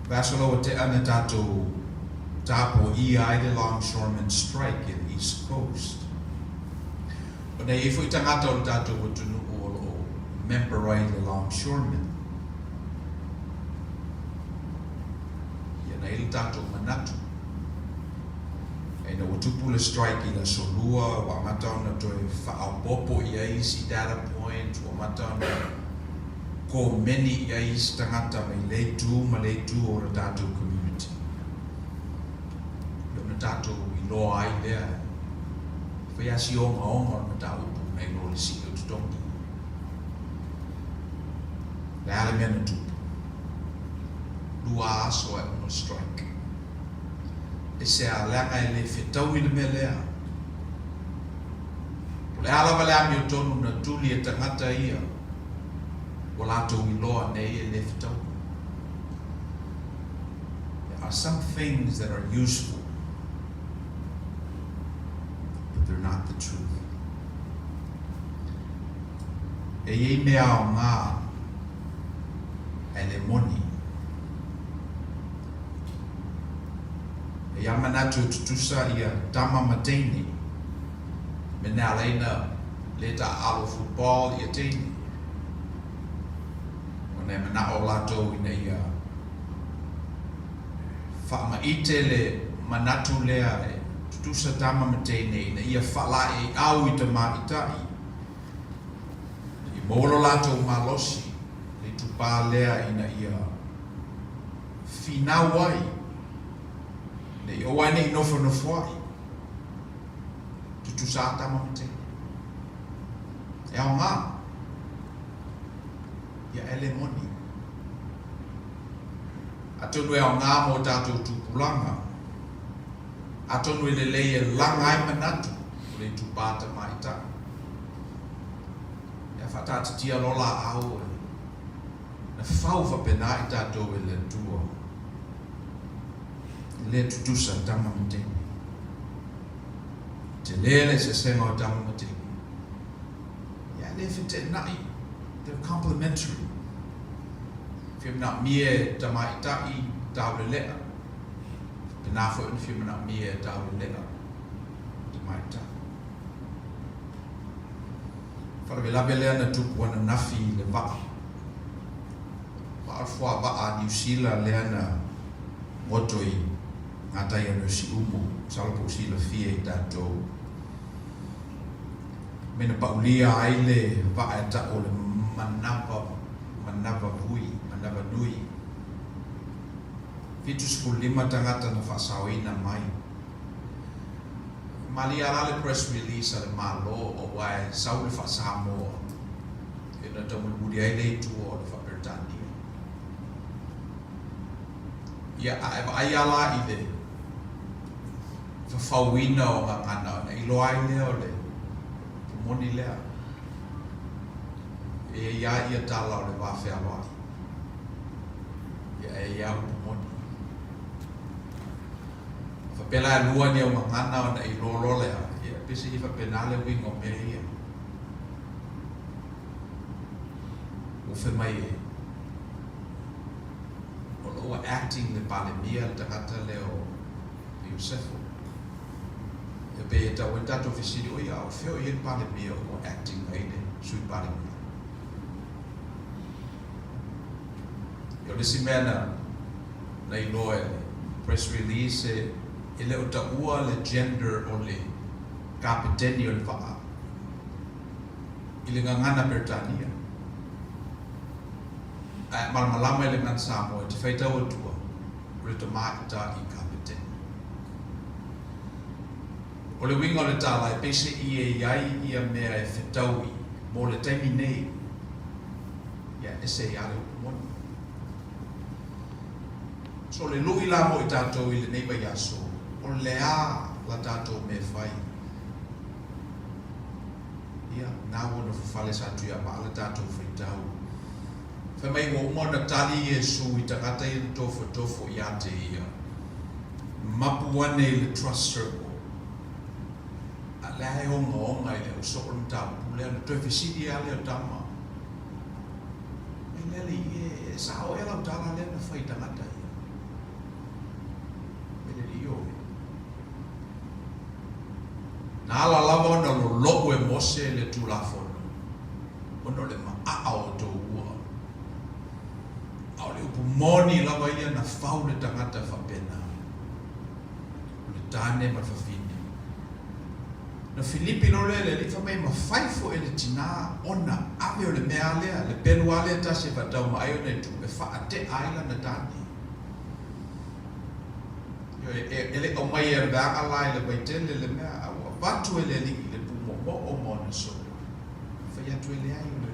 Vaiaso la ua te'a na tatou tapuaia ai le Longshoremen Strike i le East Coast. Ona e i ai foi tagata o le tatou atunuu o lo o member ai i le Longshoremen. Ia na i ai le tatou manatu. Ina ua tupu le strike i le Aso Lua, ua amata ona toe faaopoopo i ai isi data point, ua amata ona komeni i ai isi tagata mai lea itu ma lea itu o le tatou community. Ia ona tatou iloa ai lea, e fai lava si ogaoga o le mataupu nai lo le sii o totogi. O le a le mea na tupu? 2 aso ae uma le strike. Aisea? Leaga e le fetaui le mea lea. Po o le a lava le amiotonu na tuli e tagata ia, ua latou iloa nei e le fetaui. There are some things that are useful, but they're not the truth. E i ai mea aoga ae le moni. E ia manatu e tutusa ia tama ma teine, me na ala ai na le taaalo football ia teine. Ona e manao latou ina ia faamaite le manatu lea e tutusa tama ma teine ina ia faalaeiau i tamaitai i maua lo latou malosi le itupa lea ina ia finau ai, ne i aua ai ne i nofonofoai, tutusa a tama ma teine. E aoga, ia e le moni. Atonu e aoga mo tatou tupulaga, atonu e lelei e laga ai manatu o le itupa tamaitai. Ia faataatitia loa laau e Na fau faapena i tatou e le Atua, e le tutusa tama ma teine. Tele le eseesega o tama ma teine. Ia e le feteenai, they're complementary. Fia manaomia e tamaitai taulelea, faapena foi ona fia manaomia e taulelea tamaitai. Faalavelave lea na tupu ananafi i le vaa. Vaa o le fuavaa a Niu Sila lea na goto i gatai o Niu Siumu, masalo po o silafia i tatou. Me na paulia ai le vaa e tau o le Manava, Manava Vui, Manava Nui. 75 tagata na faasaoina mai. Malia la le press release a le Malo aua e sau le faa-Samoa e na taumolimoli ai le itu o le faa-Peretania. Ia, a e vaai lava la i le fafauina o gagana ona iloa ai lea o le pumoni lea. E i ai lava ia tala o le va fealoai. Ia, e i ai lava upu moni. Faapea la e lua ni au gagana ona i loa loa lea, ia, peiseai e faapena le uiga o mea ia. Ua fai mai e, o lo o ua acting le Palemia le tagata lea o Iosefo. E pei e tau ai le tatou fesili, oi a o fea o i ai le Palemia ua acting ai le Sui Palemia? Ia o le isi mea na na iloa e le press release e e le o taua le gender o le kapeteni o le vaa i le gagana Peretania. Ae a malamalama i le gagana Samoa e te faitau atua o le tamaitai kapeteni. O le uiga o le tala e peiseai e i ai ia mea e fetaui mo le taimi nei, ia ese ai lava le upu moni. So le lui la mo i tatou i lenei vaiaso, o le a la tatou mea e fai? Ia, na ua nofo fale sa Tuiamaa le tatou faitau. Fai mai ua uma ona tali Iesu i tagata ia na tofotofo ia te ia, mapu ane i le trust circle. A lea e ogaoga i le au soo le mataupu lea, ona toe fesili lava lea o tama, Mai lea le ie, e sao ea lau tala lea na fai i tagata ia? Na ala lava ona lolo'u e Mose le Tulafono, ona o le ma'a o outou ua. A o le upu moni lava ia na fau le tagata faapena, o le tane ma le fafine. Na filipi loa lea e le Alii fai mai, E mafai foi e le tinā ona ave o le mea a lea, le pelu a lea e tasi e faatau ma ai ona itu, e faate'a ai lana tane. Ioe, e, e le aumaia e le vaega la i le vaitele le mea, a ua avatu e le Alii le pumoomoo ma ona solo. Fai atu e leai o le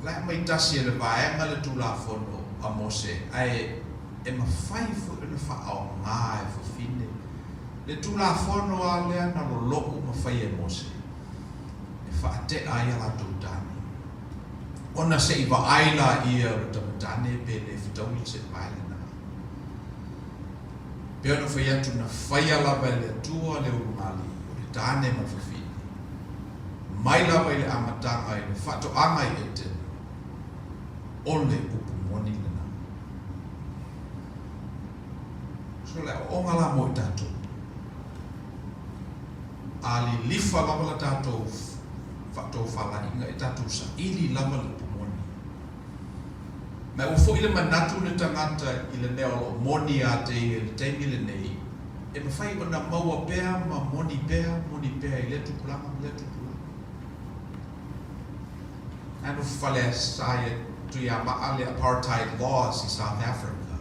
la e aumai tasi e le vaega le Tulafono a Mose, ae e mafai foi ona faaaoga e fafine le Tulafono a lea na lolo'u ma faia e Mose e faate'a ai a latou tane. Ona se i vaai laia o le tamatane pe le fetaui le seevae lena. Pei ona fai atu na faia lava e le Atua le ulugalii, o le tane ma le fafine. Mai lava i le amataga i le faatoaga i Etena, o le upu moni lena. So le aoaoga la mo i tatou. A lilifa lava la tatou faatofalaiga e tatou saili lava le upu moni. Ma ua foi le manatu le tagata i le mea o lo o moni ia te ia i le taimi lenei, e mafai ona maua pea ma moni pea, moni pea i lea tupulaga ma lea tupulaga. Na nofo fale sa ia Tuiamaa le apartheid laws i South Africa.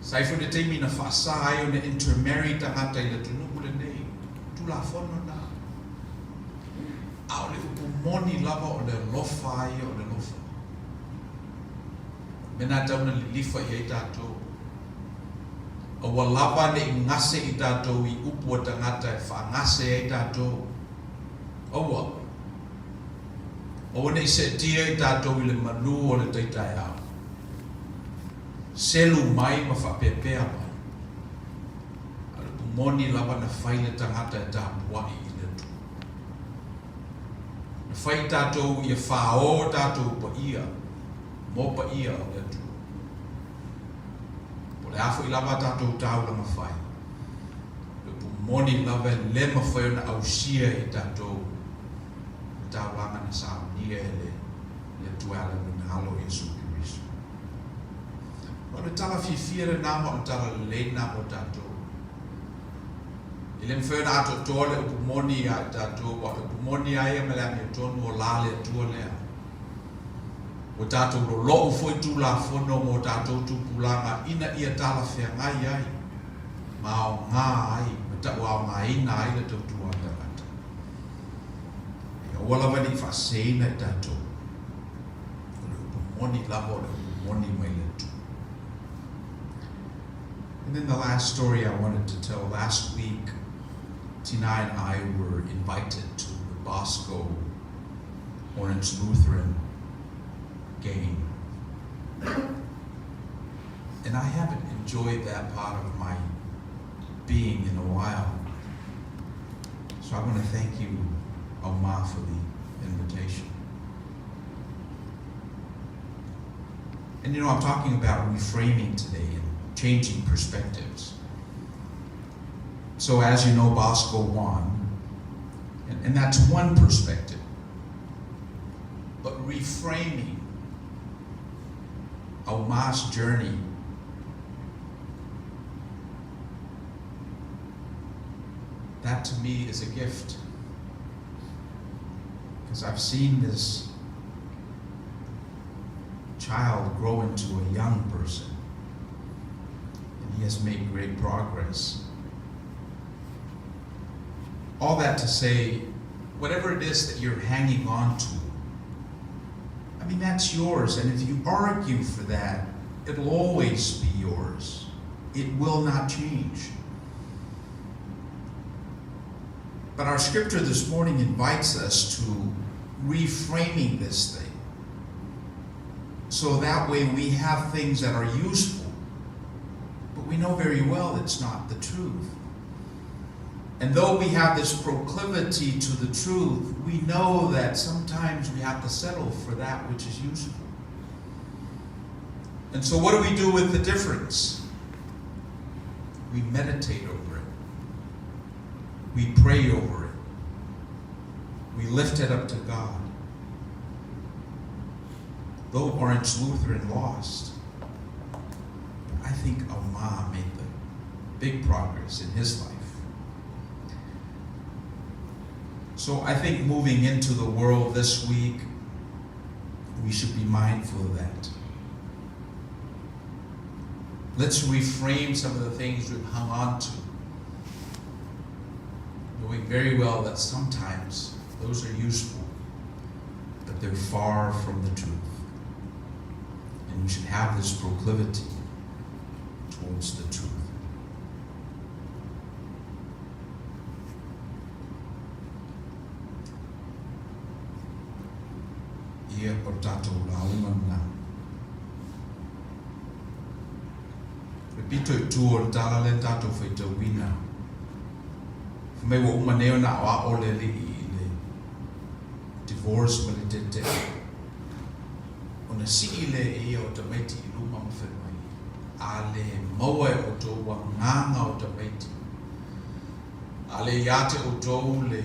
Sa i foi le taimi na faasa ai ona intermarry tagata i le atunuu lenei, Tulafono na. A o le upu moni lava o le alofa a ia o le alofa. Mea na tau na lilifa i ai tatou. A ua lava ne i gase i tatou i upu a tagata e faagase ai tatou. Aua. Aua ne i seetia i tatou i le malū o le tai taeao. Selu mai ma faapeapea mai. A o le upu moni lava na fai le tagata e tapuai i le Atua. Na fai i tatou ia fāō tatou paia mo paia o le Atua. Po o le a foi lava a tatou taulaga fai, o le upu moni lava e le mafai ona ausia e i tatou le taulaga na saunia e le le Atua e ala i Lona Alo Iesu Keriso. O le tala fiafia lenā ma o le tala lelei lenā mo tatou. E le mafai ona atoatoa le upu moni ia i tatou, aua o le upu moni lava ia ma le amiotonu o la le Atua lea. Ua tatou lolo'u foi Tulafono mo tatou tupulaga ina ia talafeagai ai ma aoga ai ma tauaogaina ai le tautua a tagata. Ae aua lava ne i faaseseina i tatou. O le upu moni lava o le upu moni mai le Atua. And then the last story I wanted to tell last week, Tina and I were invited to the Bosco Orange Lutheran game. And I haven't enjoyed that part of my being in a while. So I want to thank you, Omar, for the invitation. And you know, I'm talking about reframing today and changing perspectives. So, as you know, Bosco won, and, and that's one perspective. But reframing Omar's journey that to me is a gift. Because I've seen this child grow into a young person, and he has made great progress. All that to say, whatever it is that you're hanging on to, I mean, that's yours. And if you argue for that, it'll always be yours. It will not change. But our scripture this morning invites us to reframing this thing. So that way we have things that are useful, but we know very well it's not the truth. And though we have this proclivity to the truth, we know that sometimes we have to settle for that which is useful. And so, what do we do with the difference? We meditate over it. We pray over it. We lift it up to God. Though Orange Lutheran lost, I think Auma made the big progress in his life. So I think moving into the world this week, we should be mindful of that. Let's reframe some of the things we've hung on to, knowing very well that sometimes those are useful, but they're far from the truth. And we should have this proclivity towards the truth. Ia o tatou lauga lena. Le pito i tua o le tala lea na tatou faitauina, fai mai ua uma nei ona aoao le alii i le divorce ma le tetee, ona sii lea e ia o tamaiti i luma ma fai mai, A le maua e outou agaga o tamaiti, a le ia te outou le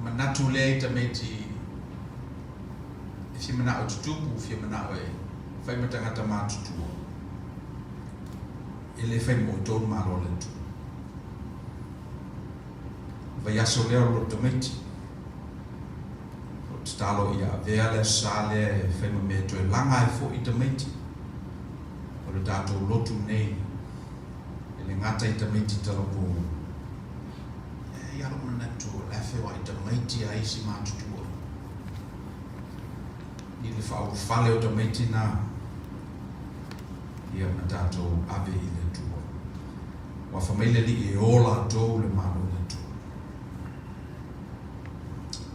manatu lea i tamaiti e fia manao e tutupu, fia manao e fai ma tagata matutua, e le fai mo outou le Malo o le Atua. Vaiaso lea o lou tamaiti, o lo tatalo ia avea le aso sa lea e fai ma mea e toe laga ai foi tamaiti o le tatou lotu nei, e le gata i tamaiti talavou, e i ai lou manatu o le a feoai tamaiti a isi matutua i le faaulufale o tamaiti na, ia ma tatou ave i le Atua. Ua afa mai le Alii e o latou le Malo o le Atua.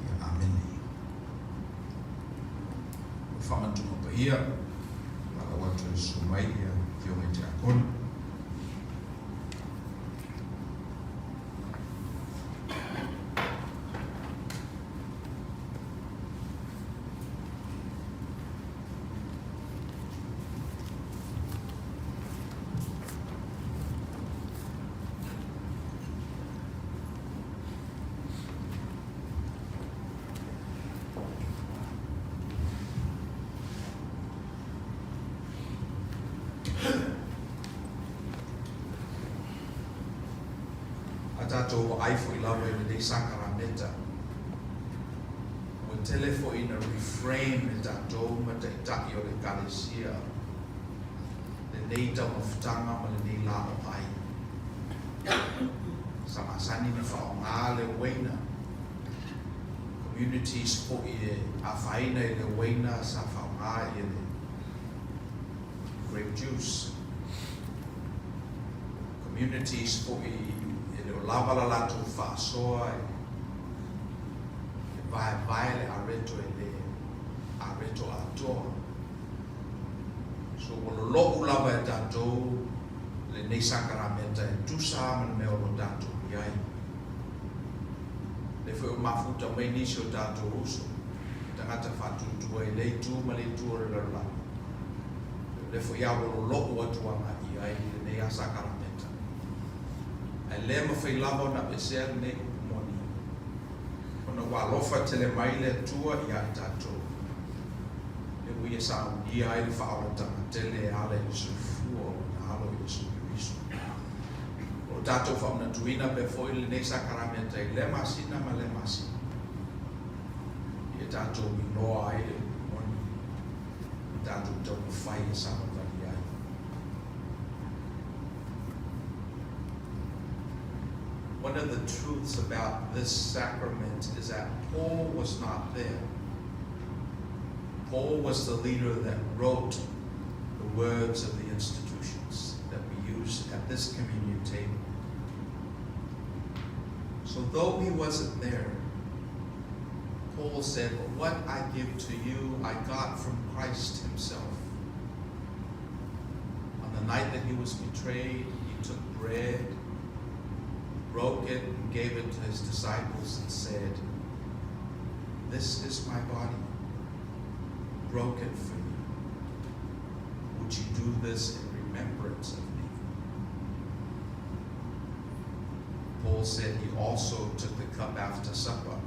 Ia, amene. O le faamanatuga paia, valaau atu e susu mai ia Afioga i Tiakono. A tatou vaai foi lava i lenei sakarameta, ua tele foi ina reframe e tatou ma taitai o le Ekalesia lenei taumafataga ma lenei lā o ai. Sa masani na faaaoga le uaina, communities foi e afaina i le uaina sa faaaoga i le grape juice. Communities foi e le o lava la latou faasoa e vaevae le areto e le areto atoa. So ua lolo'u lava e tatou lenei sakarameta e tusa a ma le mea o lo tatou i ai. Lea foi ua mafuta mai nisi o tatou uso, tagata faatuatua i lea itu ma le itu o le lalolagi. O lea foi a ua lolo'u atu aga'i ai lenei a sakarameta. Ae le mafai lava ona aveesea lenei upu moni, ona ua alofa tele mai le Atua ia i tatou, lea ua Ia saunia ai le faaolataga tele e ala i le soifua o Lona Alo Iesu Keriso. O lo tatou faamanatuina pea foi lenei sakarameta i lea masina ma lea masina, ia tatou iloa ai le upu moni, ma tatou taumafai e savalivali ai. One of the truths about this sacrament is that Paul was not there. Paul was the leader that wrote the words of the institutions that we use at this communion table. So though he wasn't there, Paul said, What I give to you, I got from Christ himself. On the night that he was betrayed, he took bread, broke it, and gave it to his disciples and said, This is my body, broken for you. Would you do this in remembrance of me? Paul said he also took the cup after supper,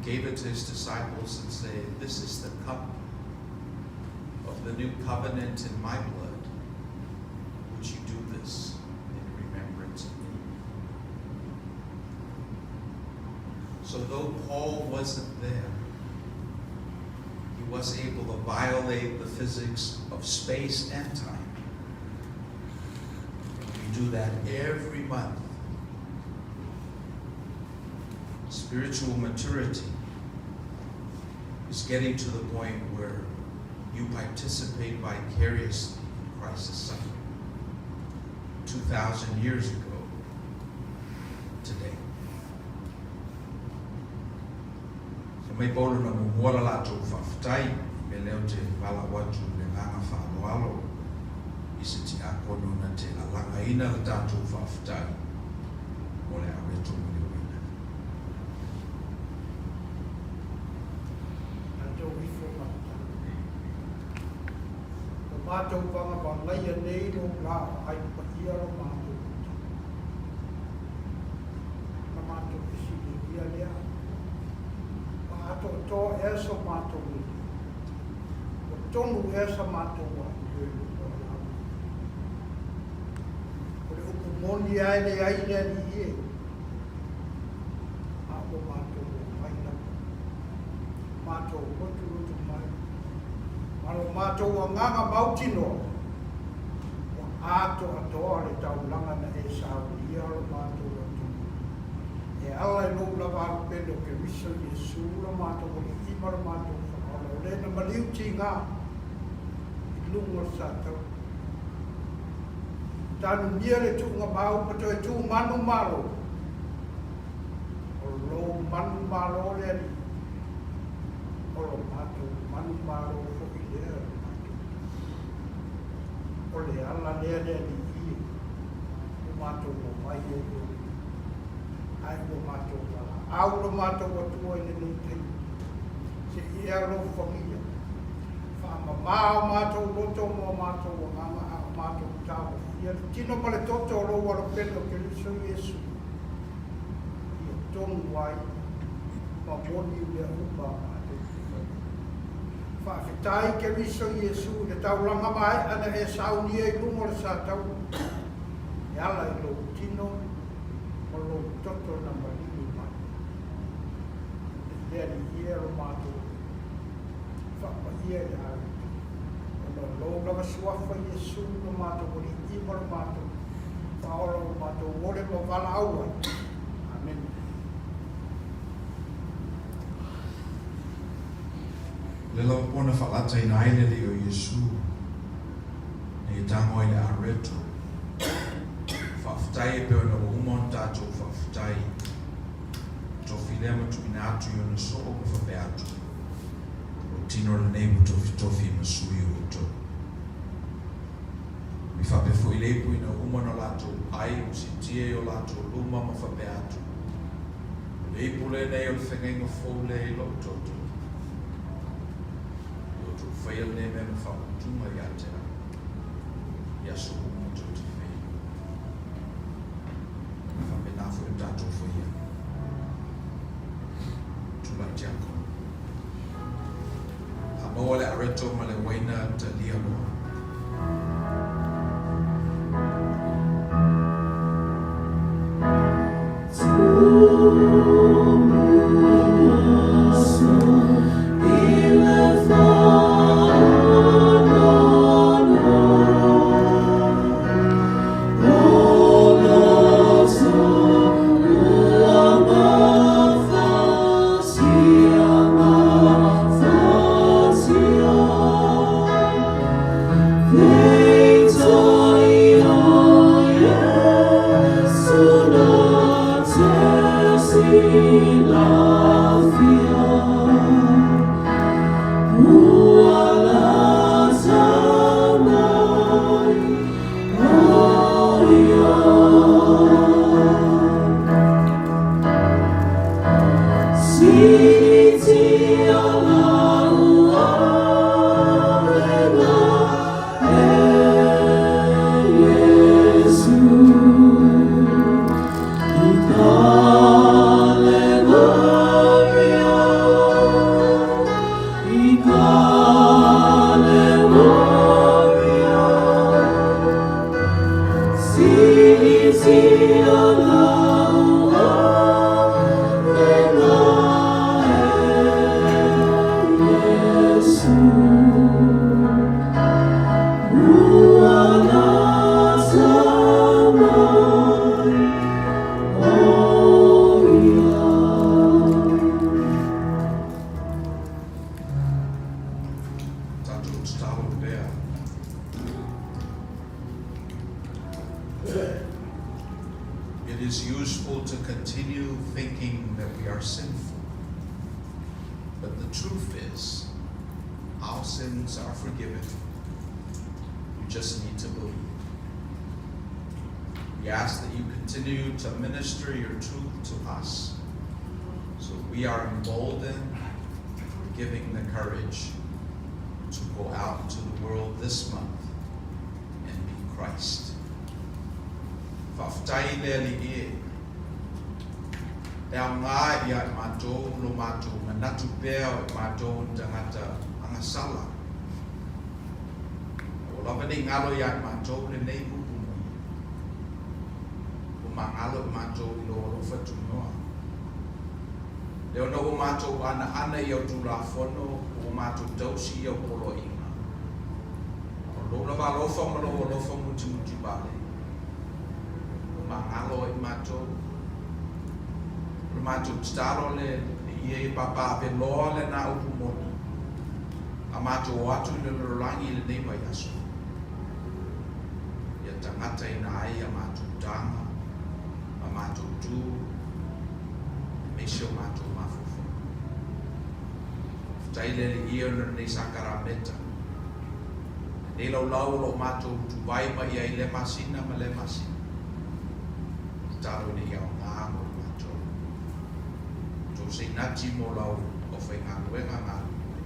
gave it to his disciples, and said, This is the cup of the new covenant in my blood, which you do this in remembrance of me. So though Paul wasn't there, he was able to violate the physics of space and time. We do that every month. Spiritual maturity is getting to the point where you participate vicariously in Christ's suffering 2,000 years ago today. Fai mai Paulo na muamua le latou faafetai, me lea ou te valaau atu i le agaga faaaloalo i se tiakono na te lalagaina le tatou faafetai mo le areto ma le uaina. Tatou ifo ma le tala. Ua matou vagavagaia nei lou laoai paia lo matou loto. Ona matou fesiligia lea, Ua atoatoa ea so matou lelei? Ua tonu ea sa matou aulio i luma o lau Alii? O le upu moni lava e leai le Alii e, a ua matou omai lava, matou lotulotu mai, ma lo matou agaga mautinoa, ua atoatoa le taulaga na e saunia lo matou atunuu, e ala i lou lava alupele o Keriso Iesu lo matou Alii ma lo matou Faaola, o le na maliu tiga i luga o le sataua. Tanumia le tuuga mau ma toe tu manu malo. O lou manu malo le Alii, o lo matou manu malo foi lea lo matou Atua. O le ala lea le Alii e, ua matou omai ai i ou luma, ae ua matou valaau lo matou Atua i lenei taimi, se i e alofagia, faamama o matou loto ma o matou agaga a o matou taofia le tino ma le toto o lou Alopele o Keriso Iesu, ia tonu ai ma moni mea uma a matou te faia. Faafetai Keriso Iesu i le taulaga maea na e saunia i luga o le sataua, e ala i lou tino ma lou toto na maligi mai. Le Alii e lo matou Alii, faapaia i le Areto, ona o lou lava suafa Iesu lo matou Alii ma lo matou Faaola ua matou ole ma valaau ai. Amene. O le lava po na faalataina ai le Alii o Iesu nei e tago ai le areto. Faafetai e pei ona ua uma ona tatou faafetai tofi lea ma tuuina atu i ona soo ma faapea atu, O tino lenei ua tofitofi ma sui o outou. I faapea foi le ipu ina ua uma ona latou ai, ua siitia i o latou luma ma faapea atu, O le ipu lenei o le fegaiga fou lea i lou toto. Ua outou faia lenei mea ma faautuga ia te au, i aso uma tou te faia. E faapena foi o tatou faia. Tulai Tiakono. A maua le areto ma le uaina talia loa. Matou tatalo pea. It is useful to continue thinking that we are sinful. But the truth is, our sins are forgiven. You just need to believe. We ask that you continue to minister your truth to us so we are emboldened and giving the courage to go out into the world this month and be Christ. Faafetai le Alii e. E aoga ia i matou lo matou manatu pea o i matou ni tagata agasala. Aua lava ne i galo ia i matou lenei upu moni. Ua magalo i matou i lou alofa tunoa. Lea ona ua matou anaana i au Tulafono, ua matou tausi i au poloaiga. O lou lava alofa ma lou alofa mutimuti vale, ua magalo ai matou. O le matou tatalo le ia ia papaaveloa lena upu moni, a matou o atu i le lalolagi i lenei vaiaso, ia tagataina ai a matou taga, ma matou tu, aemaise o matou mafaufauga. Faafetai le Alii ona o lenei sakarameta, lenei laulau o lo o matou tuvai mai i ai lea masina ma lea masina. Tatalo ina ia aoga mo i matou. Tou seinati mo lau aufaigaluega galulue,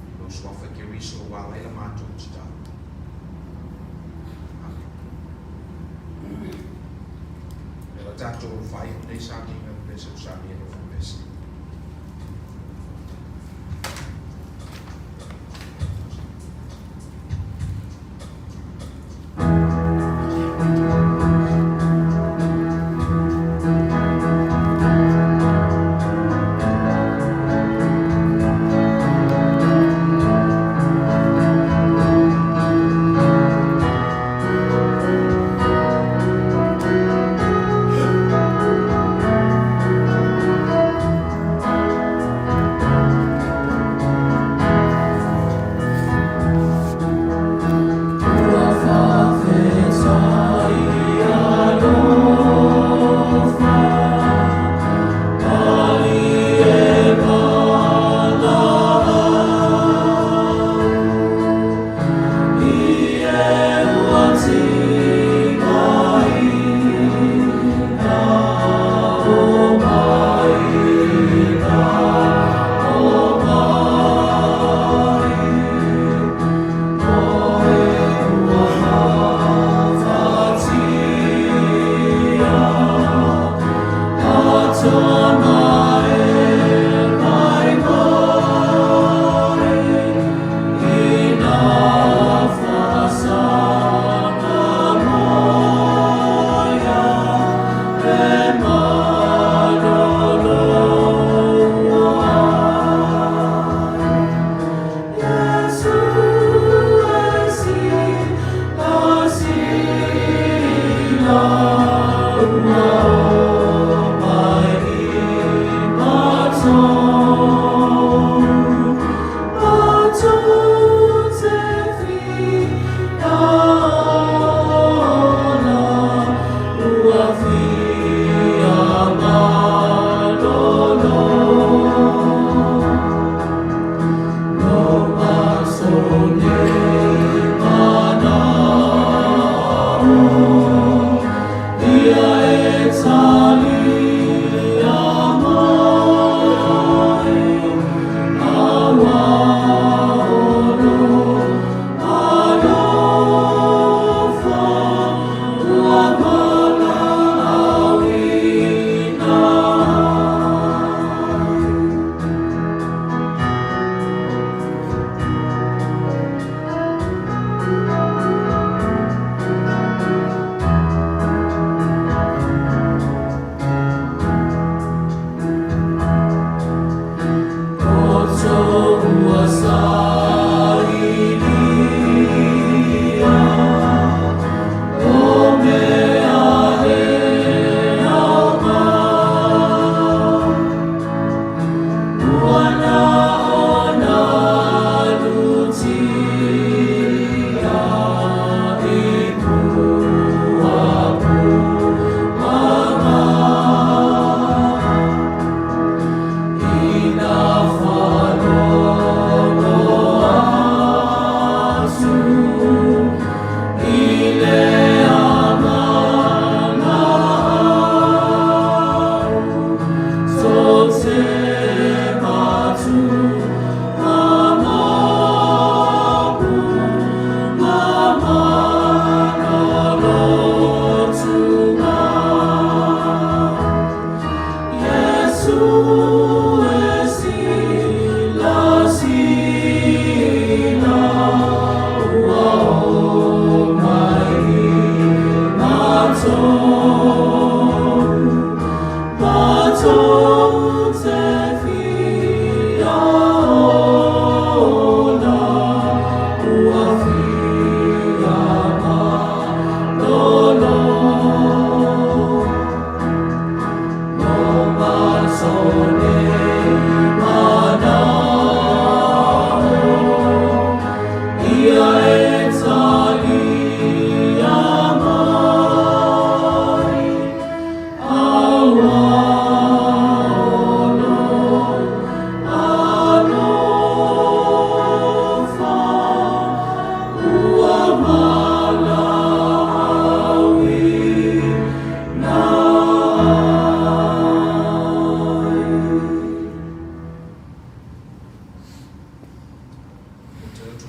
i lou Suafa Keriso ua ala ai la matou tatalo. Amene. Lea la tatou faaiu nei sauniga le pese o sani e lofa pese.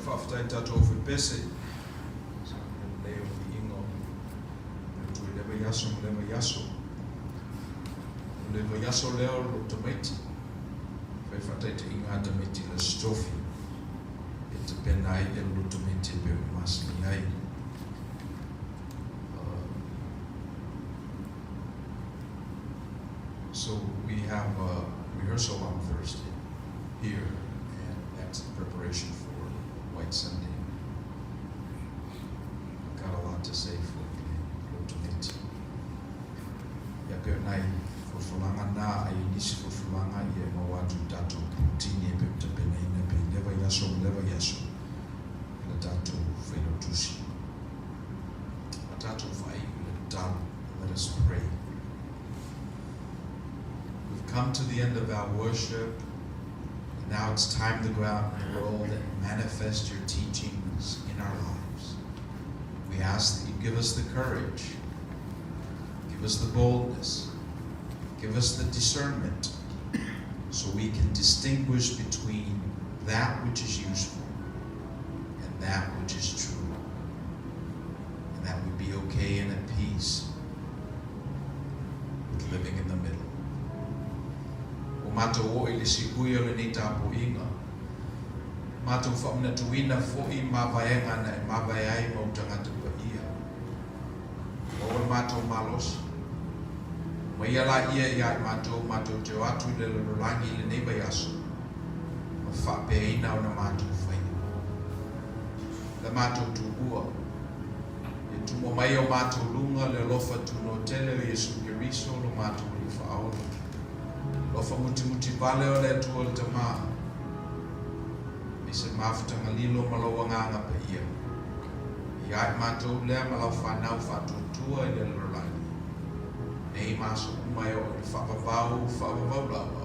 Faafetai i tatou aufaiPese sa lelei o viiga o le Atua i lea vaiaso ma lea vaiaso. O le vaiaso lea o lou tamaiti, fai faataitaiga a tamaiti i le Aso Tofi e tapena ai le lou tamaiti e pei ona masani ai. So we have a rehearsal on Thursday here, and that's in preparation for White Sunday. I've got a lot to say for le lou tamaiti. Ia pei o nai folafolaga na a i ai nisi folafolaga ia e maua atu i tatou pulutini e pei ona tapenaina pea i lea vaiaso ma lea vaiaso e le tatou Failautusi. A tatou faaiu i le tatalo. Let us pray. We've come to the end of our worship. And now it's time to go out in the world and manifest your teachings in our lives. We ask that you give us the courage, give us the boldness, give us the discernment so we can distinguish between that which is useful and that which is true, and that we be okay and at peace with living in the middle. Ua matou oo i le siui o lenei tapuaiga, matou faamanatuina foi mavaega na e mavae ai ma ou tagata paia. Maua le matou malosi. Omaia laia ia i matou matou te o atu i le lalolagi i lenei vaiaso ma faapeaina ona matou faia. Le matou tuua, ia tumua mai o matou luga le alofa tunoa tele o Iesu Keriso lo matou Alii Faaola. Alofa mutimuti vale o le Atua le Tama, aemaise mafutaga lilo ma lou Agaga Paia, ia i matou lea ma lau fanau faatuatua i le lalolagi, nei ma aso uma e oo i le faavavau faavavau lava.